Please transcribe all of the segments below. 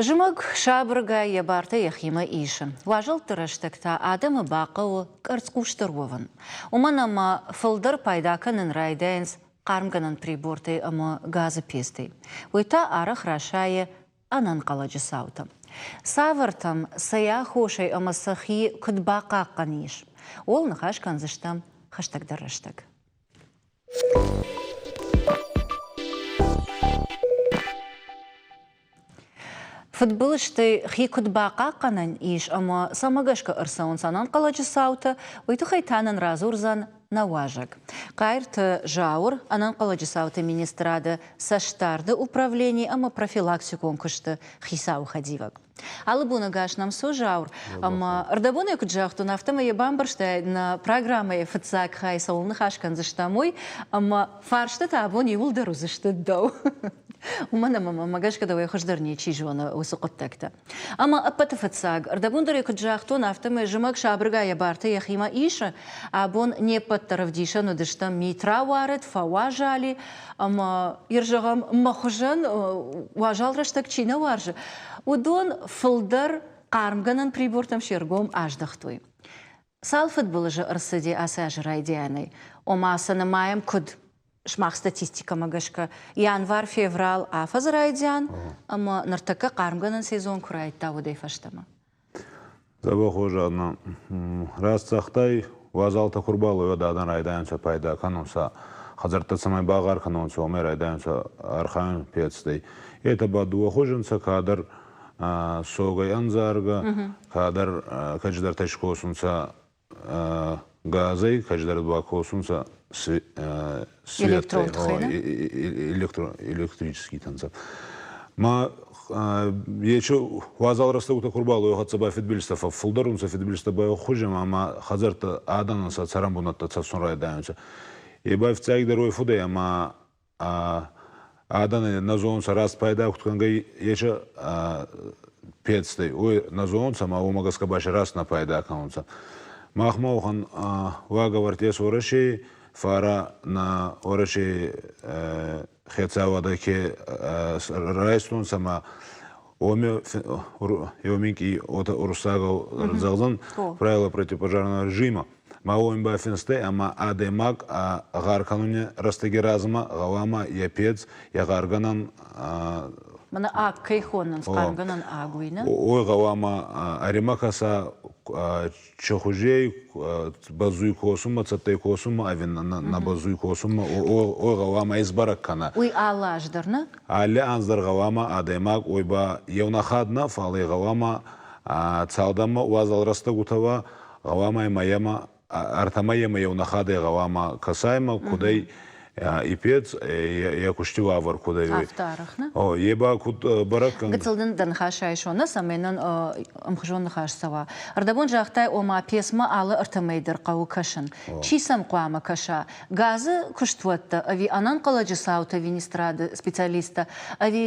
Зымӕг сабыргай йӕ бартӕ йӕхимӕ исы. Уазӕлтты рӕстӕг та адӕмы бахъӕуы къӕрцхъусдӕр уӕвын. Уымӕн ӕмӕ фылдӕр пайда кӕнын райдайынц хъармгӕнӕн прибортӕй ӕмӕ газы пецтӕй. Уый та арӕх расайы ӕнӕнхъӕлӕджы цаутӕ. Цавӕртӕм, цӕй аххосӕй ӕмӕ сӕхи куыд бахъахъхъӕн ис, ууыл ныхас кӕндзыстӕм хӕстӕгдӕр рӕстӕг. Фыдбылызтӕй хи куыд бахъахъхъӕнӕн ис ӕмӕ цӕмӕ гӕсгӕ ӕрцӕуынц ӕнӕнхъӕлӕджы цаутӕ, уый тыххӕй та нын радзурдзӕн нӕ уазӕг. Хъайырты Зауыр, ӕнӕнхъӕлӕджы цауты министрады цӕстдарды управлени ӕмӕ профилактикон куысты хицауы хӕдивӕг. Алы боны гас нӕм цу, Зауыр, ӕмӕ ӕрдӕбонӕй куыд загътон, афтӕмӕй йӕ бамбӕрстай, нӕ программӕйы фыццаг хай цӕуыл ныхас кӕндзыстӕм, уый, ӕмӕ фарстытӕ абон иууылдӕр уыдзысты дӕу. Уымӕн ӕмӕ мӕмӕ гӕсгӕ дӕуӕй хуыздӕр ничи зоны уыцы хъуыддӕгтӕ. Ӕмӕ ӕппӕты фыццаг, ӕрдӕбон дӕр ӕй куыд загътон, афтӕмӕй зымӕг сабыргай йӕ бартӕ йӕхимӕ исы. Абон не ппӕт дӕр ӕвдисӕн уыдыстӕм, мит рауарыд, фӕуазали, ӕмӕ, йер зӕгъӕм, мӕ хуызӕн уазал рӕстӕг чи нӕ уарзы, уыдон фылдӕр хъармгӕнӕн прибортӕм се ргом аздӕхтой. Цал фыдбылызы ӕрцыди ацы азы райдианӕй? Ома сӕ нымайӕм куыд? Сымах статистикӕмӕ гӕсгӕ, январ-феврал афӕдзы райдиан ӕмӕ ныртӕккӕ хъармгӕнӕн сезон куы райдыдта, уӕдӕй фӕстӕмӕ. Дзӕбӕх Жанна, раст загътай, уазалтӕ ку рбалӕууй, уӕд адӕн райдайунцӕ пайда кӕнун сӕ хӕдзӕрттӕ цӕмӕй багъар кӕнонцӕ, уомӕй райдайунцӕ архайун пецтӕй. Етӕ ба дууӕ хузи нцӕ, кадӕр согӕй ӕндзаргӕ, кадӕр кӕддӕртӕ скосунцӕ газӕй, кӕддӕр ба косунцӕ светӕй, электрический нцӕ. Ма ечи уазал рӕстӕгутӕ ку рбалӕууй, хӕццӕ ба фидбилизтӕ фӕффулдӕр унцӕ, фидбилизтӕ ба хузӕ ӕма хӕдзӕрттӕ адӕнӕн сӕ цӕрӕнбунӕттӕ цӕфсун райдайунцӕ. Е ба фиццагдӕр уой фудӕй ӕма адӕн нӕ зонунцӕ раст пайда куд кӕнгӕй ечи пецтӕй, уой нӕ зонунцӕ ӕма уомӕ гӕсгӕ ба си раст нӕ пайда кӕнунцӕ. Махмӕ уӕхӕн уагӕвӕрд ес Уӕрӕсей, фарӕ нӕ Уӕрӕсей хецауадӕ ке райстонцӕ ӕма уоми еуминкъий уотӕ уруссагау зӕгъдзӕн правила противопожарного режима. Ма уоми бафинстӕй ӕма адӕймаг гъӕр кӕнуни рӕстӕги размӕ гъӕуама йӕ пец, йӕ гъӕргӕнӕн Мӕнӕ аг кӕй хонынц, хъармгӕнӕн аг, уый нӕ? Уой гъӕуама ӕримӕ кӕса чехузей бӕззуй косунмӕ, цӕттӕй косунмӕ ӕви нӕ бӕззуй косунмӕ, уой гъӕуама исбӕрӕг кӕна. Уый алы аз дӕр, нӕ? Алли анз дӕр гъӕуама адӕймаг уой ба еунӕхатт нӕ, фал ӕй гъӕуама цалдӕнмӕ уазал рӕстӕгутӕ уа, гъӕуама имӕ ӕма ӕртӕмӕ ӕма еунӕхатӕй гъӕуама кӕсаймӕ, куд ӕй и пец, йӕ кусти уавӕр куд ӕй. Афтӕ арӕх, нӕ? О, е ба куд бӕрӕг кӕн. Гыццыл дын дӕ ныхас айсон, нӕ, цӕмӕй нын ӕмхуызон ныхас цӕуа. Ӕрдӕбон загътай, ома пецмӕ алы ӕртӕмӕй дӕр хъӕуы кӕсын. Чи сӕм хъуамӕ кӕса? Газы куыстуӕттӕ ӕви ӕнӕнхъӕлӕджы цауты министрады специалисттӕ ӕви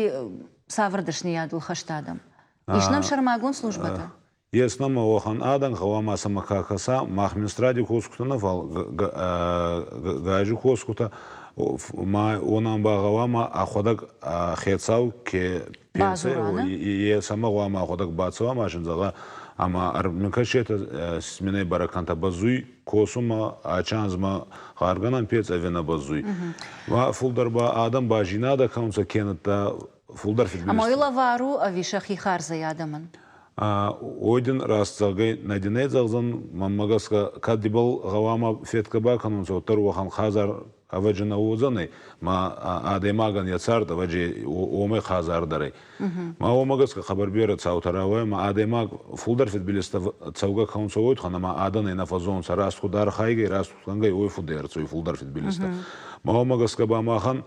цавӕр дӕсныйадыл хӕст адӕм? Ис нӕм сӕрмагонд службӕтӕ? Ес нӕмӕ уӕхӕн адӕн, гъӕуама сӕмӕ ка кӕса, мах министради косгутӕ нӕ, фал гази косгутӕ, ма уонӕн ба гъӕуама ӕхуӕдӕг хецау ке пенсий, е сӕмӕ гъӕуама ӕхуӕдӕг бацӕуа ма син зӕгъа, ӕма ӕрмикӕсетӕ сменӕй бӕрӕг бӕззуй косунмӕ, ачи анзмӕ гъаргӕнӕн пец ӕви нӕ бӕззуй. Ма фулдӕр ба адӕм ба зийнадӕ кӕнунцӕ кенӕдта фулдӕр фидбилизтӕ. Ӕма уой лӕвар у ӕви сӕхи хардзӕй адӕмӕн? Уой дин раст зӕгъгӕй, нӕ дин ӕй зӕгъдзӕн, мӕнмӕ гӕсгӕ, кӕд ибӕл гъӕуама федгӕ бакӕнонцӕ, уӕддӕр уӕхӕн хъазар ӕвӕджи нӕ уодзӕнӕй, ма адӕймагӕн йӕ цард ӕвӕджи уомӕй хъазардӕр ӕй. Ма уомӕ гӕсгӕ хъӕбӕр берӕ цаутӕ рауайа, ма адӕймаг фулдӕр фидбилизтӕ цӕугӕ кӕнунцӕ уой туххӕн, ӕма адӕнӕй нӕ фӕззонунцӕ раст куд архайгӕй, раст куд кӕнгӕй, уой фудӕй ӕрцӕуй фулдӕр фидбилизтӕ. Ма уомӕ гӕсгӕ ба махӕн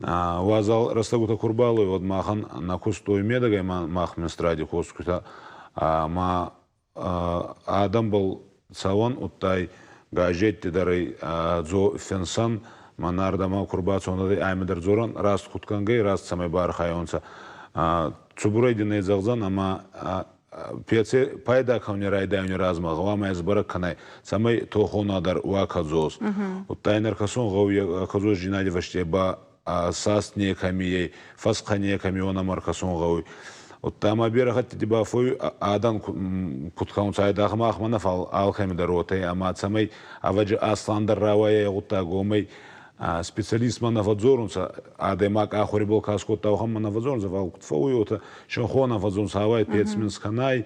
Уазал рӕстӕгутӕ ку рбалӕууй, уӕд махӕн нӕ куст уой медӕгӕй мах министради косгутӕ ма адӕмбӕл цӕуӕн, удтай газетти дӕр ӕй финсӕн, мӕнӕ ардӕмӕ ку рбацӕуӕн, ӕма дӕр дзорӕн, раст куд кӕнгӕй, раст цӕмӕй баархайонцӕ. Цубурӕй дин ӕй зӕгъдзӕн, ӕма пеци пайда кӕуни райдайуни размӕ гъӕуама ӕз бӕрӕг кӕнай, цӕмӕй тохона дӕр уа кӕдзос. Удта ин ӕркӕсун гъӕуй кӕдзосдзийнади фӕсте ба саст некӕми ӕй, фӕсхъӕ некӕми уонӕмӕ ӕркӕсун гъӕуй. Удта ма берӕ хӕттити ба фуй адӕн куд кӕунцӕ айдагъ махмӕ нӕ, фал алкӕми дӕр уотӕ, ӕма цӕмӕй ӕвӕджи асландӕр рауайа гъуддаг, уомӕй специалистмӕ нӕ фӕдздзорунцӕ, адӕймаг ахури бол ка скодта, уӕхӕнмӕ нӕ фӕдздзорунцӕ, фал куд фӕууй уотӕ, синхон фӕдздзорунцӕ, авай пец мин скӕнай,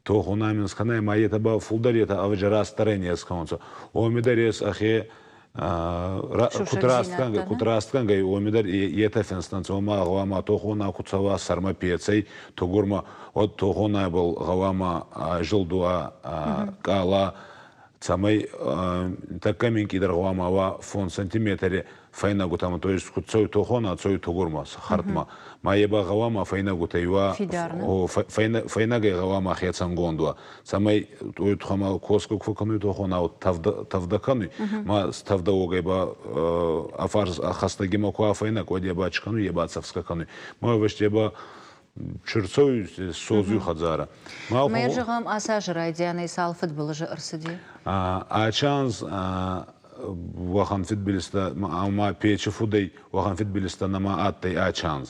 тохуна мин скӕнай, ма етӕ ба фулдӕр етӕ ӕвӕджи растдӕрӕй не скӕнунцӕ. Уоми дӕр ес ӕхе куд растгӕнгӕй, уоми дӕр етӕ фенстӕнцӕ, ома гъӕуама тохуна ку цӕуа сӕрмӕ пецӕй тугурмӕ, уӕд тохунайбӕл гъӕуама зилдуа къала цӕмӕй тӕккӕ минкъийдӕр гъӕуама уа фондз сантиметри фӕйнӕгутӕмӕ, то есть куд цӕуй тохона, цӕуй тугурмӕ, хӕрдмӕ. Ма е ба гъӕуама фӕйнӕгутӕй уа, фӕйнӕгӕй гъӕуама хецӕнгонд уа, цӕмӕй уой тухӕмӕ косгӕ ку кӕнуй тохона, тӕвдӕ кӕнуй, ма тӕвдӕ уогӕй ба афарс хӕстӕгимӕ ку афӕйнӕг, уӕд е ба чи кӕнуй, е ба цӕфсгӕ кӕнуй. Ма ӕвӕсте ба Чырцой содзуй хӕдзарӕ. Мӕ зӕгъӕм, ацы азы райдианӕй цал фыдбылызы ӕрцыди? Ачанз уӕхӕн фидбилизтӕ ӕма печи фудӕй уӕхӕн фидбилизтӕ нӕма адтӕй ачанз.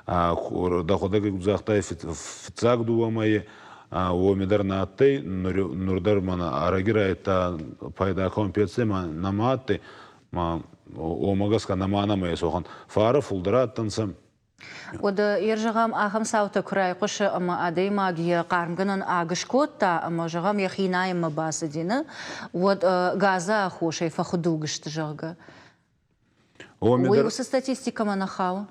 Дӕхуӕдӕг куд загътай, фиццаг дууӕ мӕйи уоми дӕр нӕ адтӕй, нур дӕр мӕнӕ ӕрӕги райдта пайда кӕнун пецӕй ма нӕма адтӕй, ма уомӕ гӕсгӕ нӕма нӕмӕ ес уӕхӕн. Фарӕ фулдӕр адтӕнцӕ. Уӕдӕ йе зӕгъӕм, ахӕм цаутӕ куы райхъуысы ӕмӕ адӕймаг йӕ хъармгӕнӕн аг скодта ӕмӕ, зӕгъӕм, йӕхи найынмӕ бацыди, нӕ, уӕд газы аххосӕй фӕхуыдуг сты, зӕгъгӕ. Уый уыцы статистикӕмӕ нӕ хауы?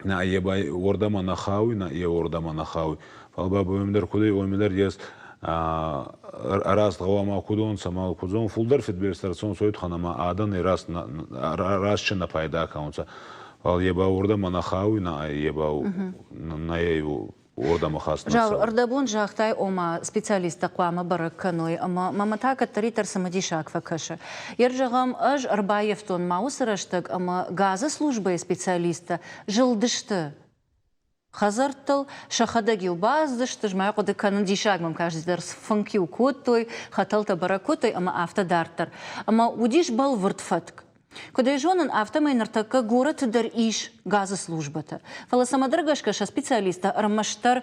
Нӕ, е ба уордӕмӕ нӕ хауй, нӕ, е уордӕмӕ нӕ хауй. Фал ба уоми дӕр куд ӕй, уоми дӕр ес раст гъӕуама куд уонцӕ, ма куд зон, фулдӕр фидбилизтӕ ӕрцӕунцӕ уой туххӕн ӕма адӕн раст нӕ пайда кӕнунцӕ. Фал е ба уордӕмӕ нӕ хауй, нӕ е ба нӕ уордӕмӕ хаст нӕ цӕуй. Ӕрдӕбон загътай, ома специалисттӕ хъуамӕ бӕрӕг кӕной, ӕмӕ мӕмӕ та кӕддӕриддӕр цымыдисаг фӕкӕсы. Ер зӕгъӕм, ӕз ӕрбаййӕфтон ма уыцы рӕстӕг ӕмӕ газы службӕйы специалисттӕ зылдысты хӕдзӕрттыл, сӕхӕдӕг-иу бацыдысты, мӕ хъуыды кӕнын, диссаг мӕм касти дӕр, фынк-иу кодтой, хӕтӕлтӕ бӕрӕг кодтой ӕмӕ афтӕ дарддӕр. Ӕмӕ уыдис бӕлвырд фӕтк. Куыд ӕй зонын, афтӕмӕй ныртӕккӕ горӕты дӕр ис газы службӕтӕ. Фӕлӕ цӕмӕдӕр гӕсгӕ сӕ специалисттӕ ӕрмӕстдӕр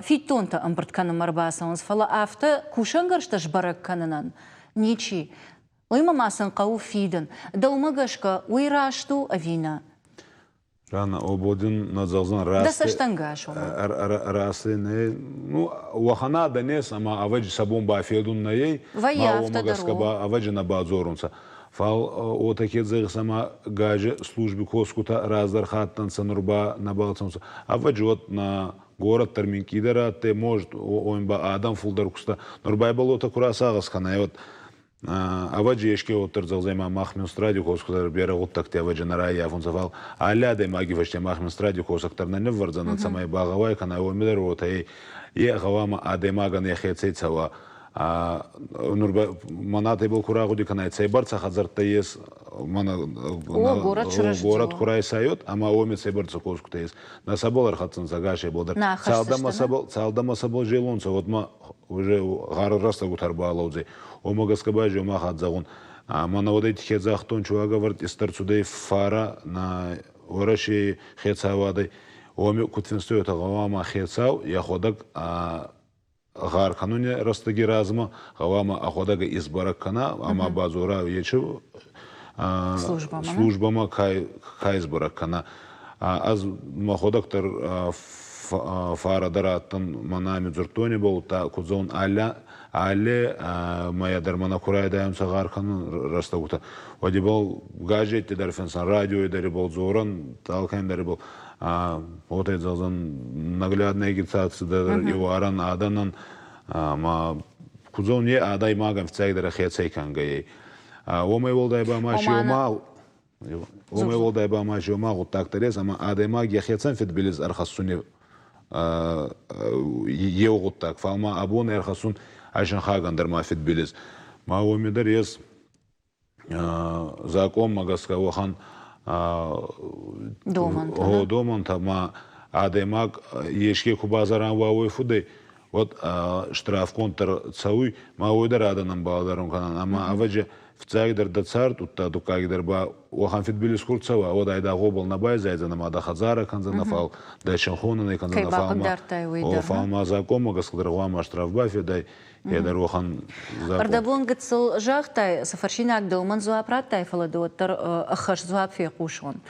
фиддонтӕ ӕмбырд кӕнынмӕ ӕрбацӕуынц, фӕлӕ афтӕ кусӕнгӕрзтӕ сбӕрӕг кӕнынӕн ничи. Уыимӕ ма сын хъӕуы фидын. Дӕумӕ гӕсгӕ уый раст у ӕви нӕ? Рана ободин нӕ зӕгъдзӕн Дӕ цӕстӕнгас уымӕ. Расе не ну уӕхӕн адӕн ес ӕма ӕвӕджи сӕ бон бафедун нӕй, ма уомӕ гӕсгӕ ба ӕвӕджи нӕ бадзорунцӕ. Фал уотӕ ке зӕгъис ӕма гази служби косгутӕ раздӕр хаттӕнцӕ, нур ба нӕбал цӕунцӕ. Ӕвӕджи уӕд нӕ горӕт дӕр минкъийдӕр адтӕй, может, уоми ба адӕм фулдӕр куста. Нур ба ибӕл уотӕ ку расагъӕс кӕнай, уӕд Ӕвӕджи еске уӕддӕр зӕгъдзӕй ма мах Минстради косгутӕ берӕ гъуддӕгти ӕвӕджи нӕ раййафунцӕ, фал алли адӕймаги фӕсте мах Минстради косӕг дӕр нӕ ниввӕрдзӕнӕн, цӕмӕй багъӕуай кӕна, уоми дӕр уотӕ е гъӕуама адӕймагӕн ӕхецӕй цӕуа. Нур ба мӕнӕ ку рагъуди кӕнай, цӕйбӕрцӕ хӕдзӕрттӕ ес мӕнӕ горӕт ку райсайот, ӕма уоми цӕйбӕрцӕ косгутӕ ес. Нӕ сӕбӕл ӕрхӕццӕнцӕ ӕгасебӕл дӕр. Цалдӕмӕ сӕбӕл зелунцӕ, уӕдмӕ уже гъар рӕстӕгутӕ ӕрбалӕудзӕй. Уомӕ гӕсгӕ ба ма хатт зӕгъун, мӕнӕ уӕдӕй хедзагътон чуагӕвӕрд истӕрцудӕй фарӕ на Уӕрӕсей хецауадӕй. Уоми куд финстой, уотӕ гъӕуама хецау йӕхуӕдӕг гъӕр кӕнуни рӕстӕги размӕ гъӕуама ӕхуӕдӕг исбӕрӕг кӕна ӕма бадзора ечи службӕмӕ ка исбӕрӕг кӕна. Ӕз мӕхуӕдӕг дӕр фарӕ дӕр адтӕн мӕнӕ ами дзурдтони болта, куд зӕгъун, алле алле мӕйӕ дӕр мӕнӕ ку райдайунцӕ гъӕр кӕнун рӕстӕгутӕ, уӕд ибӕл газетти дӕр финсӕн, радиой дӕр ибӕл дзорӕн, алкӕми дӕр ибӕл уотӕ зӕгъдзӕн наглядная агитаци дӕр иуарӕн адӕнӕн ма куд зӕгъун, е адӕймагӕн фиццагдӕр хецӕй кӕнгӕй. Уомӕй уӕлдай ба ма си Уомӕй уӕлдай ба ма еума гъуддаг дӕр ес, ӕма адӕймаг йӕхецӕн фидбилиз ӕрхӕссуни еу гъуддаг, фал ма абон ӕрхӕссун ӕ зӕнхагӕн дӕр ма фидбилиз. Ма уоми дӕр ес закъонмӕ гӕсгӕ уӕхӕн домӕнтӕ. Домӕнтӕ ма. Адӕймаг еске ку базарӕн уа уой фудӕй, уӕд штрафгонд дӕр цӕуй, ма уой дӕр адӕнӕн балӕдӕрун кӕнӕн. Ӕма ӕвӕдзи фиццагдӕр дӕ цард, удта дуккагдӕр ба уӕхӕн фидбилиз ку рцӕуа, уӕд айдагъ уобӕл нӕ байзайдзӕнӕ ма дӕ хӕдзарӕ кӕндзӕнӕ, фал дӕ синхонӕн ӕй кӕндзӕнӕ, фал ма, фал ма закъонмӕ гӕсгӕ дӕр гъӕуама штраф бафедай, е дӕр уӕхӕн закъон. Ӕрдӕбон гыццыл загътай, цы фӕрсинаг дӕумӕн дзуапп радтай, фӕлӕ ды уӕддӕр ӕххӕст дзуапп фехъусон.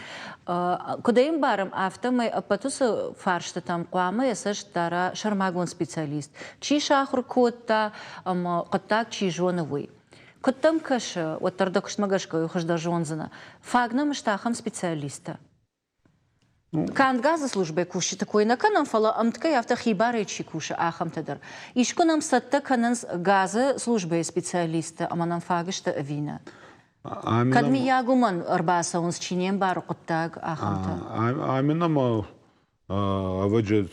Куыд ӕй ӕмбарӕм, афтӕмӕй ӕппӕт уыцы фарстытӕм хъуамӕ йӕ цӕст дара сӕрмагонд специалист, чи сахуыр кодта ӕмӕ хъуыддаг чи зоны, уый. Куыд дӕм кӕсы, уӕддӕр дӕ куыстмӕ гӕсгӕ уый хуыздӕр зондзынӕ. Фаг нӕм сты ахӕм специалисттӕ? Канд газы службӕйы кусджыты кой нӕ кӕнӕм, фӕлӕ ӕмткӕй афтӕ хибарӕй чи кусы, ахӕмтӕ дӕр. Искуы нӕм цӕттӕ кӕнынц газы службӕйы специалисттӕ ӕмӕ нӕм фаг сты ӕви нӕ? Кӕд миййаг уымӕн ӕрбацӕуынц, чи не мбары хъуыддаг, ахӕмтӕ? Амина ма ӕвӕджы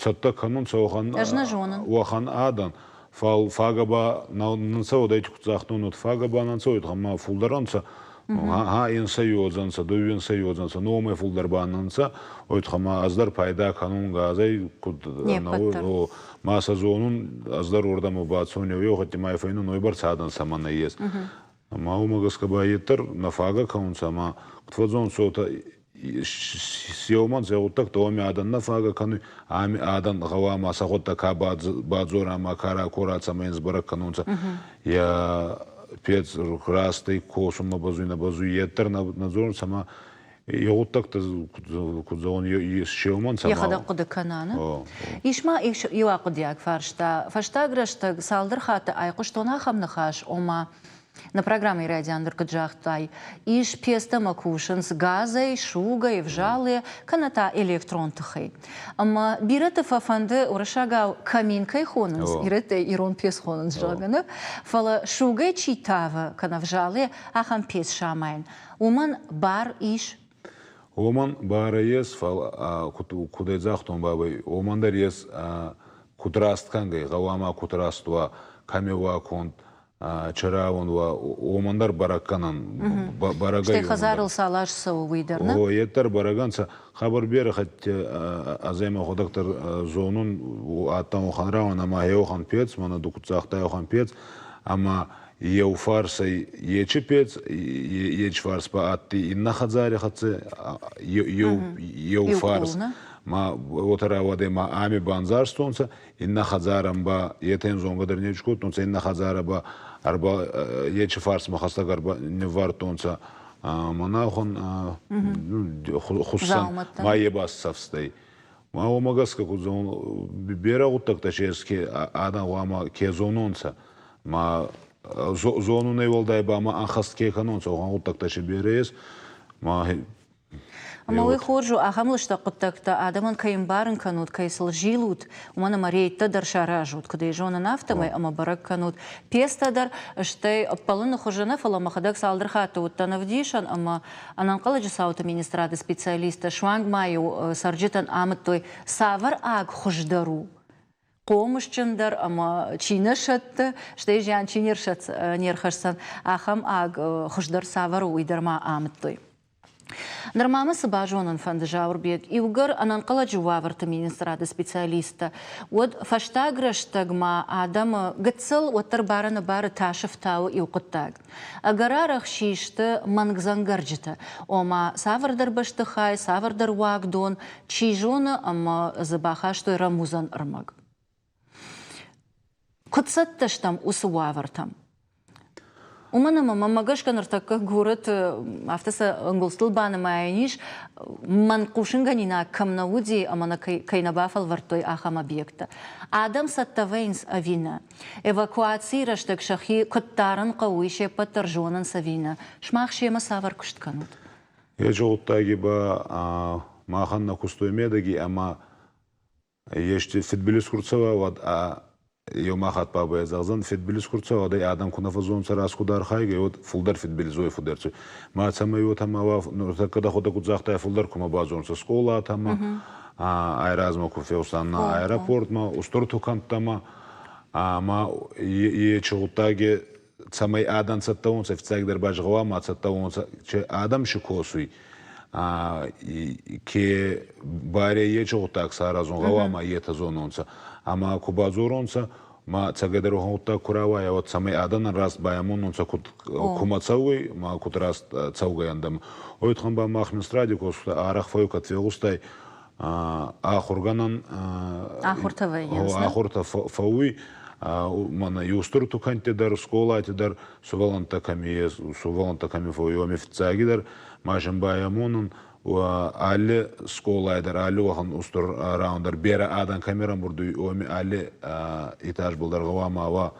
цӕттӕ кӕнунцӕ уӕхӕн, Ӕз нӕ зонын. Уӕхӕн адӕн. Фал фагӕ ба нцӕ уодӕй куд загътон, уӕд фагӕ ба нцӕ уодӕй ма фулдӕр ӕнцӕ. Ха инсӕй уодзӕнцӕ, дууинсӕй уодзӕнцӕ, номӕй фулдӕр ба нцӕ. Уой туххӕй ма ӕз дӕр пайда кӕнун газӕй, куд ма сӕ зонун, ӕз дӕр уордӕмӕ бацӕун еу хатти ма фӕйнун, уойбӕрцӕ адӕн цӕмӕн нӕййес. Ӕма уомӕ гӕсгӕ ба етӕ нӕ фагӕ кӕнунцӕ ӕма куд фӕдзонцӕ, уотӕ еумӕн сӕ гъуддӕгтӕ уоми адӕн нӕ фагӕ кӕнуй, ами адӕн гъӕуама сӕ гъуддӕг ка бадзора ӕма ка ракора, цӕмӕй ин сбӕрӕг кӕнонцӕ. Е пец растӕй косунмӕ бӕзуй, нӕ бӕзуй, е дӕр нӕ дзорунцӕ ӕма е гъуддӕгтӕ куд зӕгъон, сеумӕн цӕмӕ. Йӕхӕдӕг хъуыды кӕна, нӕ? Ис ма иу ахъуыдиаг фарста. Фӕстаг рӕстӕг цалдӕр хатты айхъуыстон ахӕм ныхас, ома нӕ программӕйы райдиан дӕр куыд загътай, ис пьесӕмӕ кусынц газӕй, сугӕй, ӕвзалыйӕ, кӕнӕ та электрон тыхӕй. Ӕмӕ бирӕты фӕфӕнды уырыссагау камин кӕй хонынц, ирӕттӕ ирон пьес хонынц, зӕгъгӕ, нӕ? Фӕлӕ сугӕй чи тавы, кӕнӕ ӕвзалыйӕ, ахӕм пьес самайын, уымӕн бар ис? Уомӕн барӕ ес, фал куд ӕй загътон бабӕй, уомӕн дӕр ес куд раст кӕнгӕй, гъӕуама куд раст уа, кӕми уа конд, чырӕуон уа, уомӕн дӕр бӕрӕг кӕнӕн. Бӕрӕгӕй Стӕй хӕдзарыл цал аз цӕуы, уый дӕр, нӕ? О, е дӕр бӕрӕг ӕнцӕ. Хабар берӕ хатт азӕмӕ ходӕгдӕр зонун, адтӕн уӕхӕн рауӕн ӕма еуӕхӕн пец, мӕнӕ ду куд загътай, уӕхӕн пец, ӕма еу фарсӕй ечи пец, ечи фарс ба адтӕй иннӕ хӕдзари хӕццӕ еу фарс. Ма уотӕ рауадӕй, ма ами бандзарстонцӕ, иннӕ хӕдзарӕн ба етӕ ин зонгӕ дӕр не кодтонцӕ, иннӕ хӕдзарӕ ба ӕрба ечи фарсмӕ хӕстӕг ӕрба ниввардтонцӕ. Мӕнӕ хуссӕн ма е ба цӕфстӕй. Ма уомӕ гӕсгӕ куд зон, берӕ гъуддӕгтӕ си ес, ке адӕн гъӕуама ке зононцӕ. Ма зонунӕй уӕлдай ба ма ӕнхӕст ке кӕнонцӕ, уӕхӕн гъуддӕгтӕ си берӕ ес. Ма Ӕмӕ уый хорз у, ахӕм лыстӕг хъуыддӕгтӕ адӕмӕн кӕй ӕмбарын кӕнут, кӕй сыл зилут, уымӕн ӕмӕ рейдтӕ дӕр саразут, куыд ӕй зонын, афтӕмӕй, ӕмӕ бӕрӕг кӕнут пьесӕтӕ дӕр, стӕй ӕппӕлыны хуызы нӕ, фӕлӕ мӕхӕдӕг цалдӕр хатты уыдтӕн ӕвдисӕн ӕмӕ ӕнӕнхъӕлӕджы цауты министрады специалисттӕ суанг ма-иу цӕрджытӕн амыдтой, цавӕр аг хуыздӕр у, хъомысджындӕр ӕмӕ чи нӕ сӕтты, стӕй зиан чи не рхӕсдзӕн, ахӕм аг хуыздӕр цавӕр у, уый дӕр ма амыдтой. Нырма мӕ цы базонын фӕнды, Зауырбег, иугӕр ӕнӕнхъӕлӕджы уавӕрты министрады специалисттӕ, уӕд фӕстаг рӕстӕгмӕ адӕмы гыццыл уӕддӕр барӕнӕбары тасы фтауы иу хъуыддаг. Ӕгӕр арӕх систы мӕнгдзӕнгӕрджытӕ, ома цавӕрдӕр бӕстыхай, цавӕрдӕр уагдон, чи зоны, ӕмӕ дзы бахастой рӕмудзӕн ӕрмӕг. Куыд цӕттӕ стӕм уыцы уавӕртӕм? Уымӕн ӕмӕ мӕнмӕ гӕсгӕ ныртӕккӕ горӕты афтӕ сӕ ӕнгуылдзтыл банымайӕн ис, мӕн хъусынгӕнинаг кӕм нӕ уыди ӕмӕ нӕ кӕй нӕ бафӕлвӕрдтой, ахӕм объекттӕ. Адӕм цӕттӕ вӕййынц ӕви нӕ? Эвакуацийы рӕстӕг сӕхи куыд дарын хъӕуы, уый се ппӕт дӕр зонынц ӕви нӕ? Сымах семӕ цавӕр куыст кӕнут? Еци гъуддаги ба махӕн нӕ кустой медӕги ӕма Ести фидбилиз ку рцӕуа, уӕд ӕ еума хатт бабӕй зӕгъдзӕн, фидбилиз ку рцӕуа, уӕд ӕй адӕм ку нӕ фӕззонцӕ раскуд архайгӕй, уӕд фулдӕр фидбилиз уой фудӕр цуй. Ма цӕмӕй уотӕ ма уа, нуртӕккӕ дӕхуӕдӕг куд загътай, фулдӕр кумӕ бадзорунцӕ скъолатӕмӕ, айразмӕ ку феусан аэропортмӕ, устур тукӕнттӕмӕ, ӕма ечи гъуддаги цӕмӕй адӕн цӕттӕ уонцӕ, фиццагдӕр ба гъӕуама цӕттӕ уонцӕ, адӕм си косуй. Ке барӕ ечи гъуддаг саразун гъӕуама етӕ зононцӕ. Ӕма ку бадзоронцӕ, ма цӕгӕдӕр гъуддаг ку рауайа, уӕд цӕмӕй адӕнӕн раст байамононцӕ, куд кумӕ цӕуй, ма куд раст цӕугӕй ӕндӕмӕ. Уой туххӕн ба мах министради косгутӕ арӕх фӕууй, фегъустай, ахургӕнӕн ахуртӕ вӕййынц, ахуртӕ фӕууй, мӕнӕ устур тукӕнтти дӕр, скъолати дӕр сувӕллӕнттӕ кӕми ес, сувӕллӕнттӕ кӕми фӕууй, уоми фиццагидӕр ма син байамонун, алли скъолай дӕр, алли уӕхӕн устур рауӕн дӕр берӕ адӕн кӕми рамбурд уй, уоми алли этажбӕл дӕр гъӕуама уа.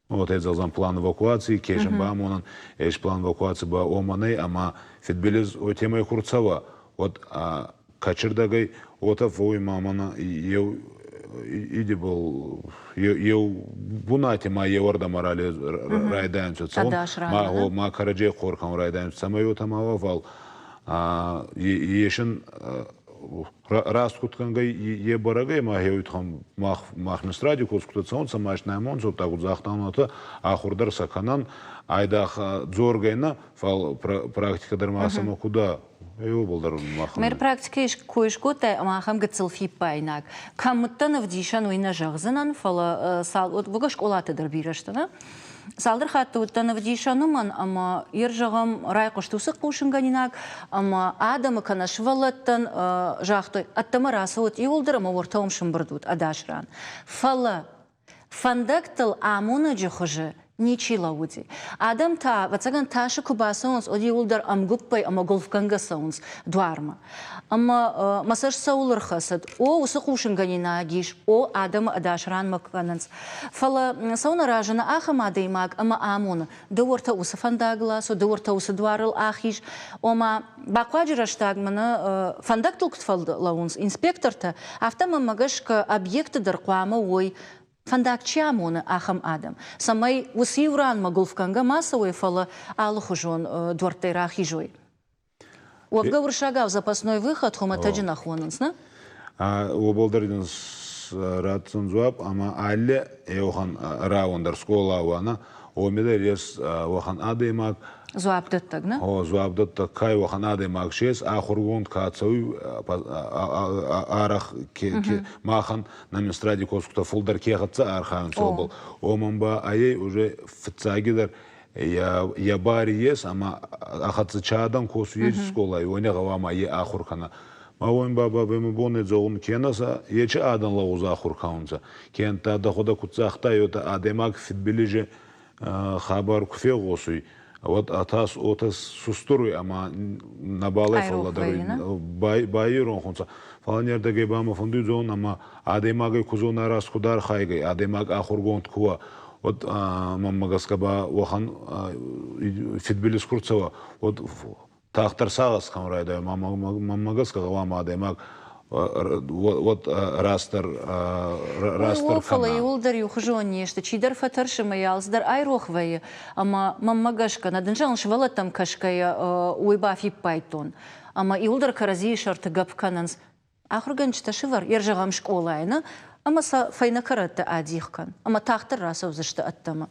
Вот зӕгъдзӕн план эвакуации, кешен баамонӕн, ес план эвакуации ба уомӕн ӕй, ӕма фидбилиз уой темӕй ку рцӕуа, уӕд кӕчирдӕгӕй уотӕ фӕууй ма мӕнӕ еу идибол еу бунати ма еуӕрдӕмӕ райдайунцӕ цӕун, ма ма кӕрӕдзей хъор кӕун райдайунцӕ, цӕмӕй уотӕ ма уа, фал есин раст куд кӕнгӕй, е бӕрӕг ӕй, ма хеуитхӕн мах мах министради косгутӕ цӕунцӕ, ма снӕмонцӕ, удта куд загътан, уотӕ ахур дӕр сӕ кӕнӕн, айдагъ дзоргӕй нӕ, фал практикӕ дӕр ма сӕмӕ куда еугурдӕр дӕр мах. Мэр практикӕ кой скодтай ӕмӕ ахӕм гыццыл фиппаинаг. Кӕм уыдтӕн ӕвдисӕн, уый нӕ зӕгъдзынӕн, фӕлӕ цал уӕгӕ скъолаты дӕр бирӕ сты, нӕ? Цалдӕр хатты уыдтӕн ӕвдисӕн уымӕн, ӕмӕ йе зӕгъӕм, райхъуыст уыцы хъусынгӕнинаг, ӕмӕ адӕмы кӕнӕ сывӕллӕттӕн загътой, ӕддӕмӕ рацӕут иуылдӕр ӕмӕ уӕртӕ уым сымбырд ут ӕдас ран. Фӕлӕ фӕндӕгтыл амонӕджы хуызы ничи лӕууыди. Адӕм та, ӕвӕццӕгӕн, тасы куы бацӕуынц, уӕд иууылдӕр ӕмгуыппӕй ӕмӕ гуылфгӕнгӕ цӕуынц дуармӕ. Ӕмӕ мӕ цӕст цӕуыл ӕрхӕцыд, о, уыцы хъусынгӕнинаг ис, о, адӕмы ӕдас ранмӕ кӕнынц. Фӕлӕ цӕуын разыны ахӕм адӕймаг ӕмӕ амоны, ды уӕртӕ уыцы фӕндагыл ацу, ды уӕртӕ уыцы дуарыл ахиз. Ома, бахъуаджы рӕстӕг мӕнӕ фӕндӕгтыл куыд фӕлӕууынц инспектортӕ, афтӕ мӕнмӕ гӕсгӕ объекты дӕр хъуамӕ уой фӕндаг чи амоны, ахӕм адӕм, цӕмӕй уыцы иу ранмӕ гуылфгӕнгӕ ма цӕуой, фӕлӕ алыхуызон дуӕрттӕй рахизой. Уӕвгӕ уырыссагау запасной выход хуымӕтӕджы нӕ хонынц, нӕ? Уобӕл дӕр ин ратдзӕн дзуапп, ӕма алли еуӕхӕн рауӕн дӕр скъола уа, нӕ, уоми дӕр ес уӕхӕн адӕймаг. Дзуапдӕттӕг, нӕ? Гъо, дзуапдӕттӕг ка уӕхӕн адӕймаг ес, ахургонд ка цӕуй, арӕх махӕн на министради косгутӕ фулдӕр ке хӕццӕ архайунцӕ, уобӕл. Уомӕн ба айӕй уже фиццагидӕр йӕ бари ес ӕма ӕ хӕццӕ адӕм косуй скъолай, уони гъӕуама е ахур кӕна. Ма уон ба бабӕй бон зӕгъун, кенӕ сӕ ечи адӕн лӕгъуз ахур кӕнунцӕ, кенӕ дӕхуӕдӕг куд загътай, уотӕ адӕймаг фидбилизи хабар ку фегъосуй, уӕд атас отӕ сустуруй ӕма нӕбал ӕй фӕллӕдӕруй, байеронх унцӕ. Фал не рдӕгӕй ба мӕ фӕндуй зон ӕма адӕймагӕй ку зона раст куд архайгӕй, адӕймаг ахургонд ку уа, уӕд мӕнмӕ гӕсгӕ ба уӕхӕн фидбилиз ку рцӕуа, уӕд тагъддӕр сагъӕс кӕнун райдайуй. Мӕнмӕ гӕсгӕ гъӕуама адӕймаг уӕд растдӕр растдӕр О, фӕлӕ иуылдӕр иухуызон не сты. Чидӕр фӕтӕрсы мӕ йӕ алцыдӕр айрох вӕййы. Ӕмӕ мӕнмӕ гӕсгӕ, нӕ дын зӕгъын, сывӕллӕттӕм кӕсгӕйӕ уый бафиппайдтон. Ӕмӕ иуылдӕр кӕрӕдзийы сӕрты гӕпп кӕнынц. Ахуыргӕнджытӕ сывӕр, йе зӕгъӕм, скъолайы нӕ, ӕмӕ сӕ фӕйнӕ кӕрӕтты адих кӕн, ӕмӕ тагъддӕр рацӕудзысты ӕддӕмӕ.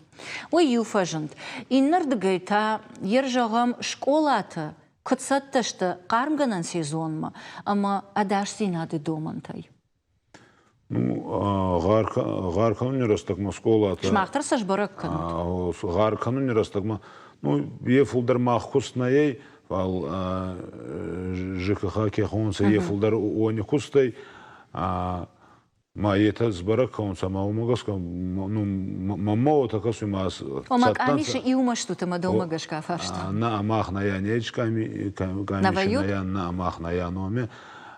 Уый иу фӕзынд. Иннӕрдыгӕй та, йе зӕгъӕм, скъолатӕ куыд цӕттӕ сты хъармгӕнӕн сезонмӕ ӕмӕ ӕдасдзинады домӕнтӕй? Ну, гъар кӕнуни рӕстӕгмӕ скъолатӕ. Сымах дӕр сӕ сбӕрӕг кӕнут? Гъар кӕнуни рӕстӕгмӕ, ну, е фулдӕр мах куст нӕ ӕй, фал ЖКХ ке хонунцӕ, е фулдӕр уони кустӕй. Ма етӕ сбӕрӕг кӕнунцӕ, ма уомӕ гӕсгӕ, ну, мӕнмӕ уотӕ кӕсуй, ма Ома къамисы иумӕ стут ӕмӕ дӕумӕ гӕсгӕ фарста? Нӕ, мах нӕ нечи къамисы нӕ, нӕ, мах нӕ номе.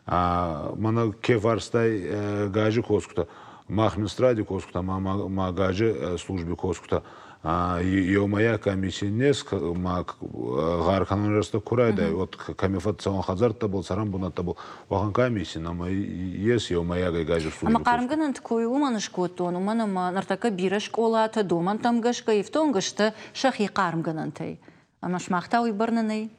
Мӕнӕ ке фарстай гази косгутӕ, мах министради косгутӕ ма ма гази служби косгутӕ еумӕйаг комисси нес ма гъар кӕнун рӕстӕг ку райдай, вот кӕми фӕццӕуӕн хӕдзӕрттӕбӕл, цӕрӕн бунӕттӕбӕл, уӕхӕн комисси нӕмӕ ес еумӕйагӕй гази служби. Ӕма хъармгӕнӕнты кой уымӕн скодтон, уымӕн ӕмӕ ныртӕккӕ бирӕ скъолатӕ домӕнтӕм гӕсгӕ ифтонг сты сӕхи хъармгӕнӕнтӕй. Ӕмӕ сымах та уый бӕрны нӕй?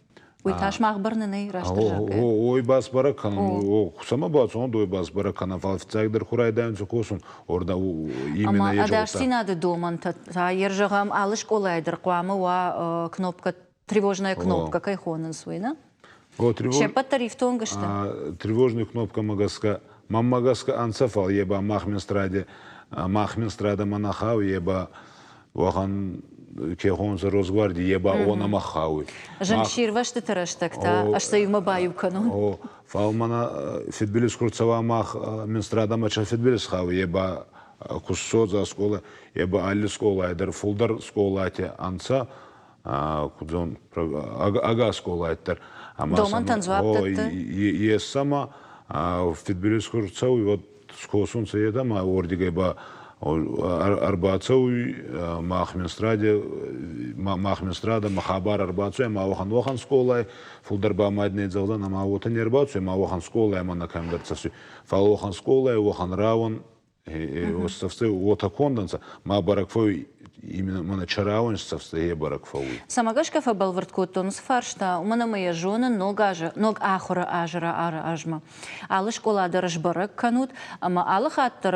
Уый та сымах бӕрны нӕй, растдӕр зӕгъгӕйӕ? Ой бас бӕрӕг кӕнын, цӕмӕ бацӕуон, ой бас бӕрӕг кӕнын, фал фиццагдӕр ку райдайунцӕ косун, орда именно Ӕма ӕдасдзинады домӕнтӕ та, ер зӕгъӕм, алы скъолайы дӕр хъуамӕ уа кнопкӕ, тревожная кнопка, кӕй хонынц, уый, нӕ? Се ппӕт дӕр ифтонг сты? Тревожный кнопкӕмӕ гӕсгӕ, мӕнмӕ гӕсгӕ ӕнцӕ, фал е ба мах Минстраде, мах Минстрадӕмӕ нӕ хауй, е ба уӕхӕн ке хонунцӕ Росгварди, е ба уонӕмӕ хауй. Зынгсирвӕзтыты рӕстӕг та ӕз сӕ иумӕ баиу кӕнон. О, фал мӕнӕ фидбилиз ку рцӕуа мах Минстрадӕмӕ ча фидбилиз хауй, е ба ку ссодза скъола, е ба алли скъолай дӕр фулдӕр скъолатӕ ӕнцӕ, кудзон ӕгас скъолай дӕр. Домӕнтӕн дзуапп дӕтты? Ес сӕмӕ фидбилиз ку рцӕуй, уӕд скосунцӕ етӕ ма уордигӕй ба ӕрбацӕуй мах Минстраде, мах Минстрадӕмӕ хабар ӕрбацӕуй ӕма уӕхӕн уӕхӕн скъолай, фулдӕр ба ма не зӕгъдзӕн ӕма уотӕ не рбацӕуй ӕма уӕхӕн скъолай ӕма нӕ кӕмдӕр цӕсуй. Фал уӕхӕн скъолай, уӕхӕн рауӕн цӕфтӕ уотӕ конд ӕнцӕ, ма бӕрӕг фӕууй именно мӕнӕ чарауӕн цӕфтӕ е бӕрӕг фӕууй. Цӕмӕ гӕсгӕ фӕбӕлвырд кодтон уыцы фарста, уымӕн ӕмӕ йӕ зонын ног азы, ног ахуыры азы размӕ. Алы скъола дӕр сбӕрӕг кӕнут, ӕмӕ алы хатт дӕр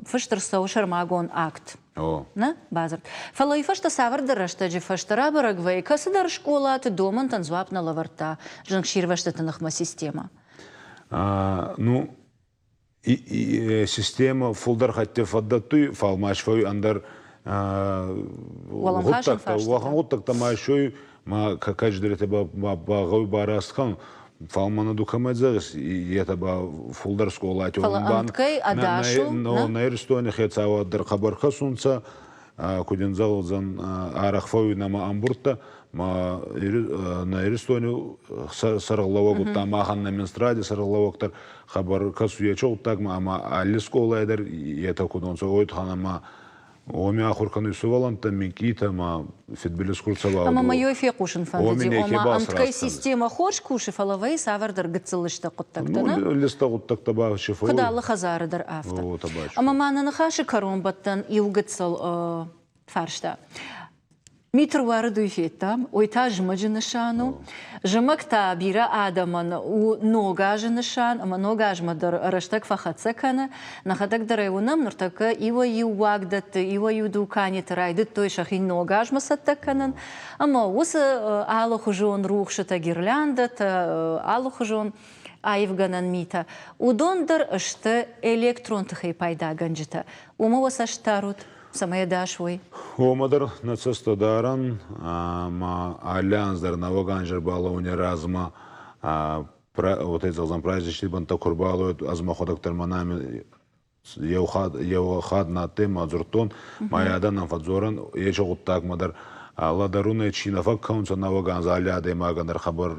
фыст ӕрцӕуы сӕрмагонд акт. Нӕ бадзырд. Фӕлӕ уый фӕстӕ цавӕрдӕр рӕстӕджы фӕстӕ рабӕрӕг вӕййы, кӕцыдӕр скъолаты домӕнтӕн дзуапп нӕ лӕвӕрдта зынгсирвӕзтыты ныхмӕ системӕ. Ну, система фулдӕр хатти фӕддӕттуй, фал ма исфӕууй ӕндӕр гъуддӕгтӕ, уӕхӕн гъуддӕгтӕ ма исуй, ма кӕддӕридтӕ ба гъӕуй бараст кӕнун. Фал мӕнӕ ду кӕмӕй зӕгъис, етӕ ба фулдӕр скъолати Фал ӕмткӕй ӕдас у? Нӕ Иристони хецауад дӕр хъӕбӕр кӕсунцӕ, куд ин зӕгъдзӕн, арӕх фӕууй нӕмӕ ӕмбурдтӕ, ма нӕ Иристони сӕргълӕууӕг удта махӕн нӕ Минстради сӕргълӕууӕг дӕр хабар кӕсуй ечи гъуддагмӕ ӕма алли скъолай дӕр етӕ куд унцӕ, уой туххӕн ӕма уоми ахур кӕнуй сувӕллӕнттӕ, минкъийтӕ ӕма фидбилиз ку рцӕуа. Ӕма мӕ ёй фехъусын фӕндыди, ома ӕмткӕй системӕ хорз кусы, фӕлӕ вӕййы цавӕрдӕр гыццыл лыстӕг хъуыддӕгтӕ, нӕ? Лыстӕг хъуыддӕгтӕ ба чи фӕууй. Куыд алы хӕдзары дӕр афтӕ. Ӕмӕ ма нӕ ныхасы кӕронбӕттӕн иу гыццыл фарста. Мит ӕруарыд, уый федтам, уый та зымӕджы нысан у. Зымӕг та бирӕ адӕмӕн у ног азы нысан ӕмӕ ног азмӕ дӕр рӕстӕг фӕхӕццӕ кӕны. Нӕхӕдӕг дӕр ӕй уынӕм, ныртӕккӕ иуӕй-иу уагдӕтты, иуӕй-иу дуканиты райдыдтой сӕхи ног азмӕ цӕттӕ кӕнын. Ӕмӕ уыцы алыхуызон рухсытӕ, гирляндӕтӕ, алыхуызон аивгӕнӕн митӕ, уыдон дӕр сты электрон тыхӕй пайдагӕнджытӕ. Уымӕ уӕ цӕст дарут? Цӕмӕй ӕдас уой? Уомӕ дӕр нӕ цӕстӕ дарӕн ӕма алли анз дӕр нӕуӕг анз ӕрбалӕуни размӕ уотӕ зӕгъдзӕн праздничный бӕнттӕ ку рбалӕуӕд, ӕз мӕхуӕдӕг дӕр мӕнӕ еу хатт еу хатт на адтӕй ма дзурдтон, ма адӕнӕн фӕдздзорӕн ечи гъуддагмӕ дӕр лӕдӕрунӕй чи нӕ фӕккӕунцӕ нӕуӕг анз алли адӕймагӕн дӕр хъӕбӕр